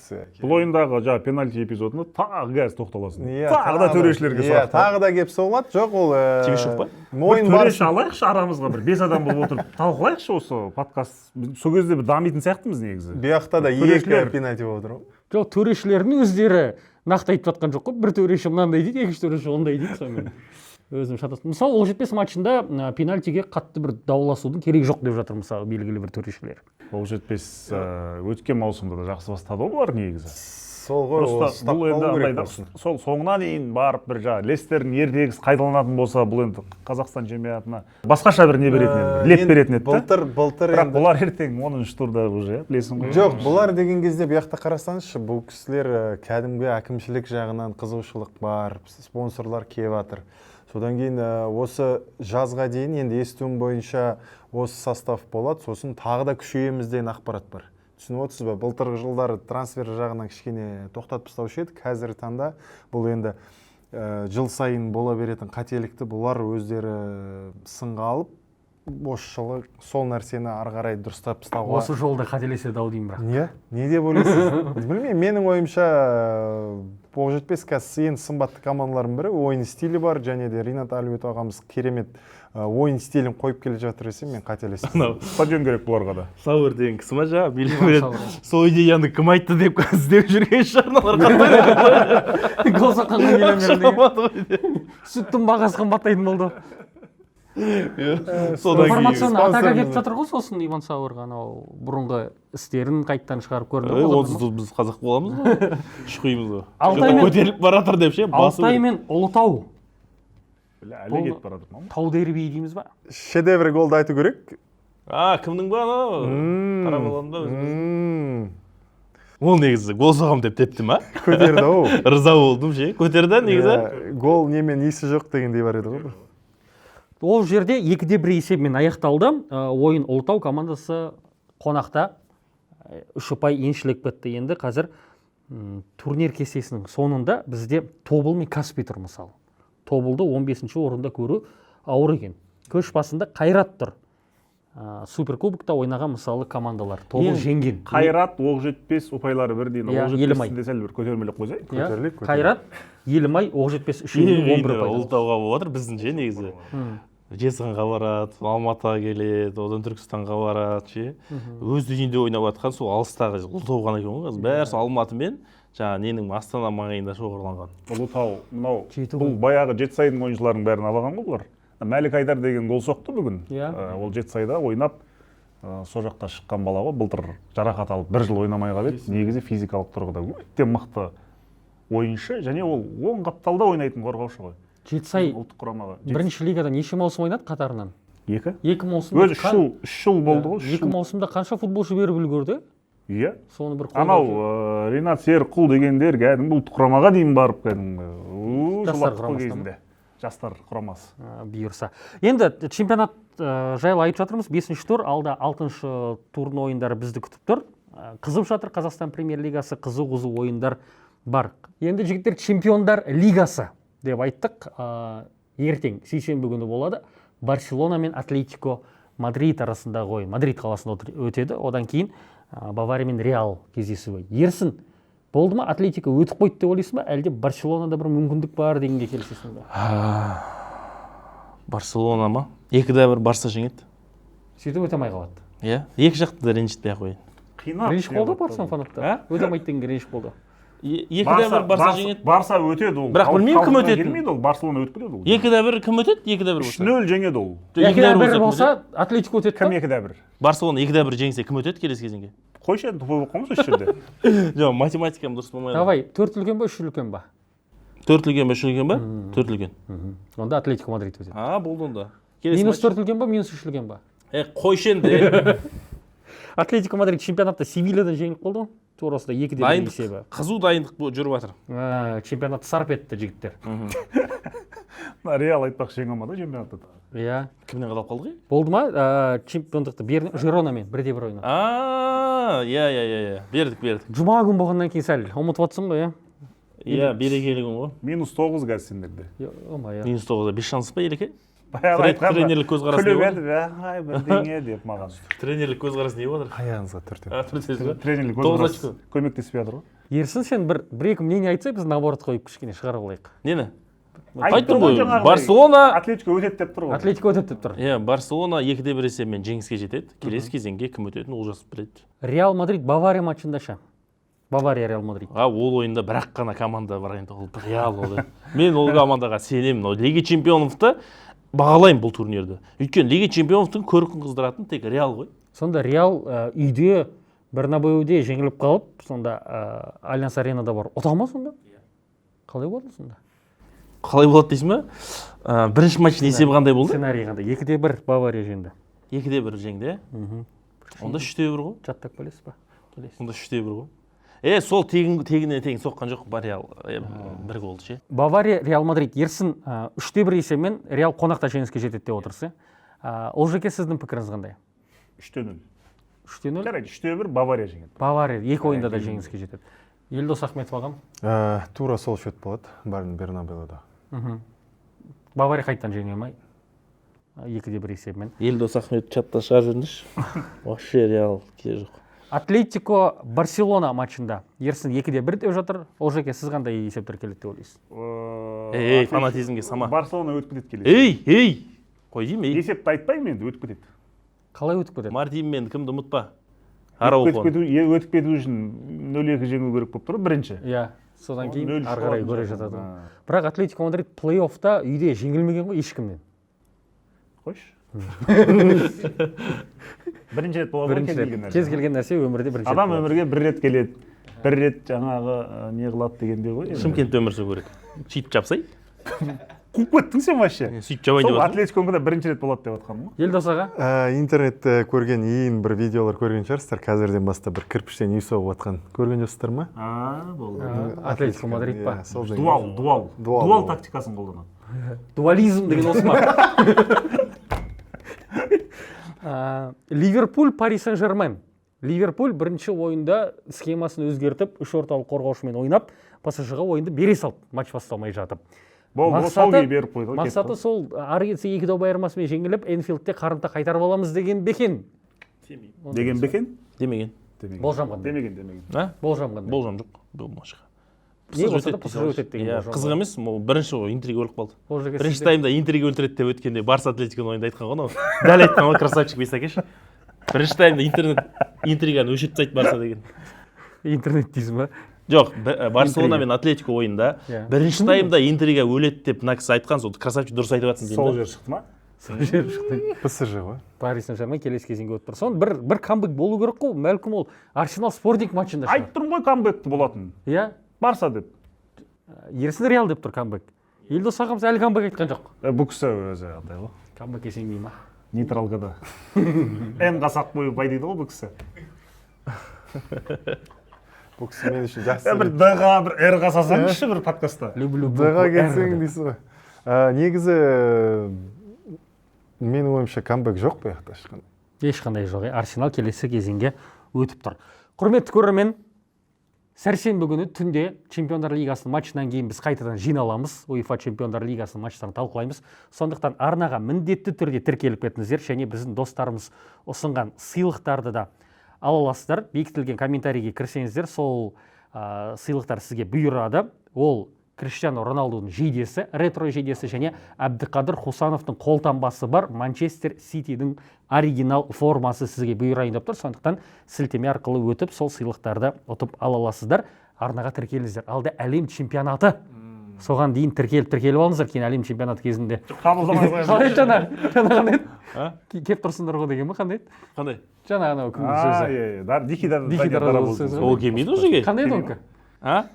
Бұл ойындағы жаңа пенальти эпизодында тағы газ тоқталасың. Тағы да төрешілерге сұрақ. Тағы да кеп соғылады. Жоқ, ол Тимишев па? Төреші алайықшы арамызға, бір 5 адам болып отырып талқылайықшы осы подкаст. Сол кезде бір дамитын сияқтымыз негізі. Бұяқта да 2 пенальти болып отыр. Жоқ, төрешілердің өздері нақты айтып жатқан жоқ қой. Бір төреші мынандай дейді, екінші төреші ондай дейді, сонымен. Өзім шатастым. Мысалы, Оқжетпес матчында пенальтиге қатты бір дауласудың керегі жоқ деп жатыр, мысалы, белгілі бір төрешілер. Оқжетпес өткен маусымда да жақсы бастады ғой бұлар негізі. Сол ғой, ол ұстап қалу керек болсын. Сол соңына дейін барып бір жаңа Лестердің ертегісі қайталанатын болса, бұл енді Қазақстан чемпионатына басқаша бір не беретін еді, бір леп беретін еді. Былтыр бірақ бұлар ертең 10-шы турда уже, білесің ғой. Жоқ, бұлар деген кезде бұл жақта қарасаңызшы, бұл кісілер кәдімгі әкімшілік жағынан қызығушылық бар, спонсорлар келіп жатыр. Содан кейін осы жазға дейін енді естуім бойынша осы состав болады, сосын тағы да күшейеміз деген ақпарат бар. Түсініп отырсыз ба? Былтырғы жылдары трансфер жағынан кішкене тоқтатып тастаушы еді. Қазіргі таңда бұл енді жыл сайын бола беретін қателікті бұлар өздері сынға алып, осы жылы сол нәрсені ары қарай дұрыстап тастауға. Осы жолда қателеседі ау деймін бірақ. Не? Не деп ойлайсыз? Білмеймін, менің ойымша Оқжетпес қазір ең сымбатты командалардың бірі, ойын стилі бар, және де Ринат Әлеуетов ағамыз керемет ойын стилін қойып келе жатыр десем, мен қателеспеймін. Стадион керек бұларға да. Сауэр деген кісі ма жаңа? Билемін. Сол идеяны кім айтты деп іздеп жүрген шығар мыналар. Гол соққан миллионер. Сүттің бағасы қымбаттайтын болды. Информационный атака келіп жатыр ғой сосын Иван Сауэрға, анау бұрынғы істерін қайттан шығарып көрінді. Онсыз біз қазақ боламыз ғой, шұқимыз ғой. Көтеріліп баратыр деп ше, басу. Алтай мен Ұлытау. Әлі кетіп баратыр ма? Тау дерби дейміз ба? Шедевр голды айту керек. Кімнің ба анау? Қарап аламын да өзіміз. Ол негізі гол соғам деп тепті ма? Көтерді ау. Ырза болдым ше. Көтерді негізі. Гол немен иісі жоқ дегендей бар еді ғой. Ол жерде 2-1 есебімен аяқталды. Ойын Ұлытау командасы қонақта 3 ұпай еншілеп кетті. Енді қазір турнир кестесінің соңында бізде Тобыл мен Каспий тұр мысалы. Тобылды 15-ші орында көру ауыр екен. Көш басында Қайрат тұр. Суперкубокта ойнаған мысалы командалар тобыл Ең жеңген. Қайрат, Оқжетпес ұпайлары бірдей. Иә, Оқжетпестің де сәл бір көтермелеп қойсай. Иә, Көтерілейік, көтерілейік. Қайрат, Елімай, Оқжетпес үшеуінің 11 ұпайдан. Ұлытауға болып жатыр біздің ше негізі. Жезқазғанға барады, Алматыға келеді, одан Түркістанға барады ше. Өз үйінде ойнап жатқан сол алыстағы Ұлытау ғана екен ғой қазір. Бәрі сол Алматы мен жаңағы ненің Астана маңайында шоғырланған. Ұлытау мынау Жеті бұл ғой. баяғы Жетісайдың ойыншыларының бәрін алған ғой бұлар. Мәлік Айдар деген гол соқты бүгін. Иә. Ол Жетісайда ойнап, сол жақта шыққан бала ғой. Былтыр жарақат алып бір жыл ойнамай қалып еді. Негізі физикалық тұрғыда өте мықты ойыншы және ол оң қапталда ойнайтын қорғаушы ғой. Жетісай ұлттық құрамаға. бірінші лигада неше маусым ойнады қатарынан? Екі. Екі маусымда Өзі 3 жыл болды ғой. Екі маусымда қанша футболшы беріп үлгерді? Иә. Соны бір қолға Анау Ринат Серікқұл дегендер кәдімгі ұлттық құрамаға дейін барып кәдімгі Жастар шулаттық қой құрамасына ма? кезінде. Жастар құрамасы. Бұйырса. Енді чемпионат жайлы айтып жатырмыз. Бесінші тур, алда алтыншы турдың ойындары бізді күтіп тұр. Қызып жатыр Қазақстан премьер лигасы, қызу қызу ойындар бар. Енді жігіттер, чемпиондар лигасы деп айттық. Ертең сейсенбі күні болады. Барселона мен Атлетико Мадрид арасындағы ойын Мадрид қаласында өтеді. Одан кейін Бавария мен Реал кездесуі. Ерсін, болды ма, Атлетико өтіп қойды деп ойлайсың ба, әлде Барселонада бір мүмкіндік бар дегенге келісесің бе? Барселона ма? 2-1 Барса жеңеді. Сөйтіп өте алмай қалады. Иә, екі жақты да ренжітпей ақ қояйын. Қинап. Ренжіп қалды Барсаның фанаттары. А? Өте алмайды дегенге ренжіп қалды. 2-1 Барса жеңеді. Барса өтеді ол. Бірақ білмеймін кім Қалпына өтетінін. келмейді ол, Барселона өтіп кетеді ол. 2-1 кім өтеді? 2-1 болса. 3-0 жеңеді ол. 2-1 кім болса, өтеді? Атлетико өтеді Кім да? 2-1? Барселона 2-1 жеңсе кім өтеді келесі кезеңге? Қойшы енді, тупой болып қалмыз осы жерде. Жоқ, математикам дұрыс болмай қалды. Давай, төрт үлкен ба, үш үлкен ба? Төрт үлкен ба, үш үлкен ба? Төрт үлкен. Онда Атлетико Мадрид өтеді. А, болды онда. Келесі Минус матч. төрт үлкен ба, минус үш үлкен ба? Е, қойшы енді. Е. Атлетико Мадрид чемпионатта Севильядан жеңіліп қалды ғой. Тура осында 2-1 Дайындық. есебі. Қызу дайындық жүріп жатыр. Чемпионатты сарп етті жігіттер. Мына Реал айтпақшы жеңе алмады чемпионатта. Иә. Кімнен қалып қалды ғой? Болды ма? Чемпиондықты Жиронамен 1-1 ойнады. А, иә, иә, иә, иә. Бердік, бердік. Жұма күн болғаннан кейін сәл ұмытып жатсың ғой, иә? Иә, берекелі күн ғой. Минус 9 қазір сендерде. Ё-моё. Минус 9-да бес шанс па, Ереке? Баяғы айтқанда Тренерлік көзқарас не күліп болды? еді, ай, бірдеңе деп маған. Тренерлік көзқарас не болып жатыр? Аяғыңызға түртемін. А, түртесіз ба? Тренерлік Тоғыз көзқарас очко. көмектеспей жатыр ғой. Ерсін, сен бір екі мнение айтсай, біз наоборот қойып кішкене шығарып алайық. Нені? Айттым Айттым ғой, жаңағыдай. Барселона Атлетико өтеді деп тұр ғой. Атлетико өтеді деп тұр. Иә, Барселона 2-1 есебімен жеңіске жетеді. Келесі кезеңге кім өтетінін Олжас біледі. Реал Мадрид Бавария матчында ше? Бавария Реал Мадрид. А, ол ойында бір-ақ қана команда бар енді, ол Реал ол. Мен ол командаға сенемін. Ол Лига чемпионовты бағалаймын бұл турнирді. Өйткені Лига чемпионовтың көркін қыздыратын тек Реал ғой. Сонда Реал үйде Бернабеуде жеңіліп қалып, сонда Альянс Аренада бар. Ұта ма сонда? Қалай болады сонда? Қалай болады дейсің ба? Бірінші матчтың есебі қандай болды? Сценарий қандай? 2-1 Бавария жеңді. 2-1 жеңді, иә? Онда 3-1 ғой. Жаттап келесіз ба? Келесіз. Онда 3-1 ғой. Сол тегін тегінен тегін соққан жоқ бар Реал. Бір голды ше. Бавария Реал Мадрид. Ерсін, 3-1 есебімен Реал қонақта жеңіске жетеді деп отырсыз. Олжеке, сіздің пікіріңіз қандай? 3-0. 3-0. Жарайды, 3-1 Бавария жеңеді. Бавария екі ойында да жеңіске жетеді. Елдос Ахметов ағам. Тура сол счет болады Бернабеуда. Бавария қайтадан жеңе ма? 2-1 есебімен. Елдос Ахметов чатта шығарып жүріңдерші. Вообще Реал керек жоқ. Атлетико Барселона матчында Ерсін 2-1 деп жатыр. Олжеке, сіз қандай есептер келеді деп ойлайсыз? Ей, фанатизмге сама. Барселона өтіп кетеді келесі. Ей, ей. Қой деймін, ей. Есепті айтпаймын енді, өтіп кетеді. Қалай өтіп кетеді? Мартин мен кімді ұмытпа. Өтіп Араухоны. кету, өтіп кету үшін 0-2 жеңу керек болып тұр бірінші. Иә, содан кейін 0-3 ары қарай болатын көре шығар. жатады. Бірақ Атлетико Мадрид плей-оффта үйде жеңілмеген ғой ешкімнен. Қойшы. Бірінші рет болады ғой Бірінші кез рет. келген нәрсе. Кез келген нәрсе өмірде бірінші рет Адам болады. өмірге бір рет келеді. Бір рет жаңағы не қылады дегендей ғой. Енді. Шымкентте өмір сүру керек. Сөйтіп жапсай. Қуып кеттің сен вообще. Сөйтіп жабайын Сол деп жатырмын. Атлетиконікі да бірінші рет болады деп жатқаным ғой. Елдос аға, Интернетте көрген ең бір видеолар көрген шығарсыздар. Қазірден бастап бір кірпіштен үй соғып жатқан. Көрген жоқсыздар ма? А, болды. Атлетико Мадрид па? Иә, сол жеңген. Дуал, дуал. Дуал. Дуал тактикасын қолданады. Дуализм деген осы ма? Ливерпуль Пари Сен-Жермен. Ливерпуль бірінші ойында схемасын өзгертіп, үш орталық қорғаушымен ойнап, ПСЖ-ға ойынды бере салды матч басталмай жатып. Болды, сол күйі беріп қойды ғой. Мақсаты сол, ары кетсе 2 доп айырмасымен жеңіліп, Энфилдте қарымта қайтарып аламыз деген бекен. Деген бекен? Демеген. Болжам қандай? Демеген. А? Болжам қандай? Болжам жоқ. Бұл матчқа. Не болса да ПСЖ өтеді деген болжам. Қызық емес, ол бірінші ғой, интрига өліп қалды. Бірінші таймда таймда интрига өлтіреді деп өткенде Барса Атлетиконың ойында айтқан ғой анау. Дәл айтқан ғой, красавчик Бейсакеш. Бірінші таймда интернет интриганы өшіріп тастайды Барса деген. Интернет дейсің ба? Жоқ, Барселона мен Атлетико ойында бірінші таймда интрига өледі деп мына кісі айтқан, сол красавчик дұрыс айтып жатсың деймін. Сол жер шықты ма? Сол жер шықты. ПСЖ ғой. Пари Сен-Жермен келесі кезеңге өтіп тұр. Соны бір камбэк болу керек қой. Бәлкім ол Арсенал Спортинг матчында шығар. Айтып тұрмын ғой камбэкті болатын. Иә. Барса деп. Ерсін Реал деп тұр камбэк. Елдос ағамыз әлі камбэк айтқан жоқ. Бұл кісі өзі андай ғой. Камбэкке сенбей ма? Нейтралкада. Н-ға сақ қойып бай дейді ғой бұл кісі. Бұл кісі мен үшін жақсы. Бір Д-ға, бір Р-ға салсаңызшы бір подкастта. Люблю Д-ға кетсең дейсіз ғой. Негізі менің ойымша камбэк жоқ бұл жақта ешқандай. Ешқандай жоқ. Арсенал келесі кезеңге өтіп тұр. Құрметті көрермен, сәрсенбі күні түнде Чемпиондар Лигасының матчынан кейін біз қайтадан жиналамыз. УЕФА Чемпиондар Лигасының матчтарын талқылаймыз. Сондықтан арнаға міндетті түрде тіркеліп кетіңіздер және біздің достарымыз ұсынған сыйлықтарды да ала аласыздар. Бекітілген комментарийге кірсеңіздер, сол сыйлықтар сізге бұйырады. Ол Криштиану Роналдудың жейдесі, ретро жейдесі және Әбдіқадыр Хусановтың қолтаңбасы бар Манчестер Ситидің оригинал формасы сізге бұйырайын деп тұр. Сондықтан сілтеме арқылы өтіп, сол сыйлықтарды ұтып ала аласыздар. Арнаға тіркеліңіздер. Алда әлем чемпионаты. Соған дейін тіркеліп алыңыздар, кейін әлем чемпионаты кезінде. Қабылдамай қоямыз. Қалай жаңа қандай еді? Кеп тұрсыңдар ғой деген бе, қандай еді? Қандай? Жаңа анау кімнің сөзі? Дикий сөзі. Ол келмейді ол жерге. Қандай еді онікі?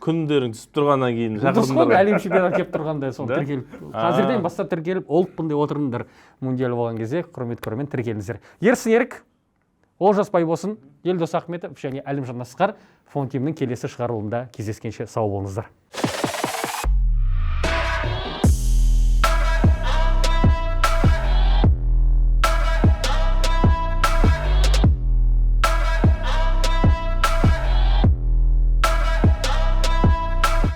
Күндерің түсіп тұрғаннан кейін дұрыс қой, әлем чемпионаты келіп тұрғанда соны тіркеліп, қазірден бастап тіркеліп, олықпын деп отырыңдар. Мундиаль болған кезде, құрметті көрермен, тіркеліңіздер. Ерсін Ерік, Олжас Байбосын, Елдос Ахметов және Әлімжан Асқар Фонтимнің келесі шығарылымында кездескенше сау болыңыздар.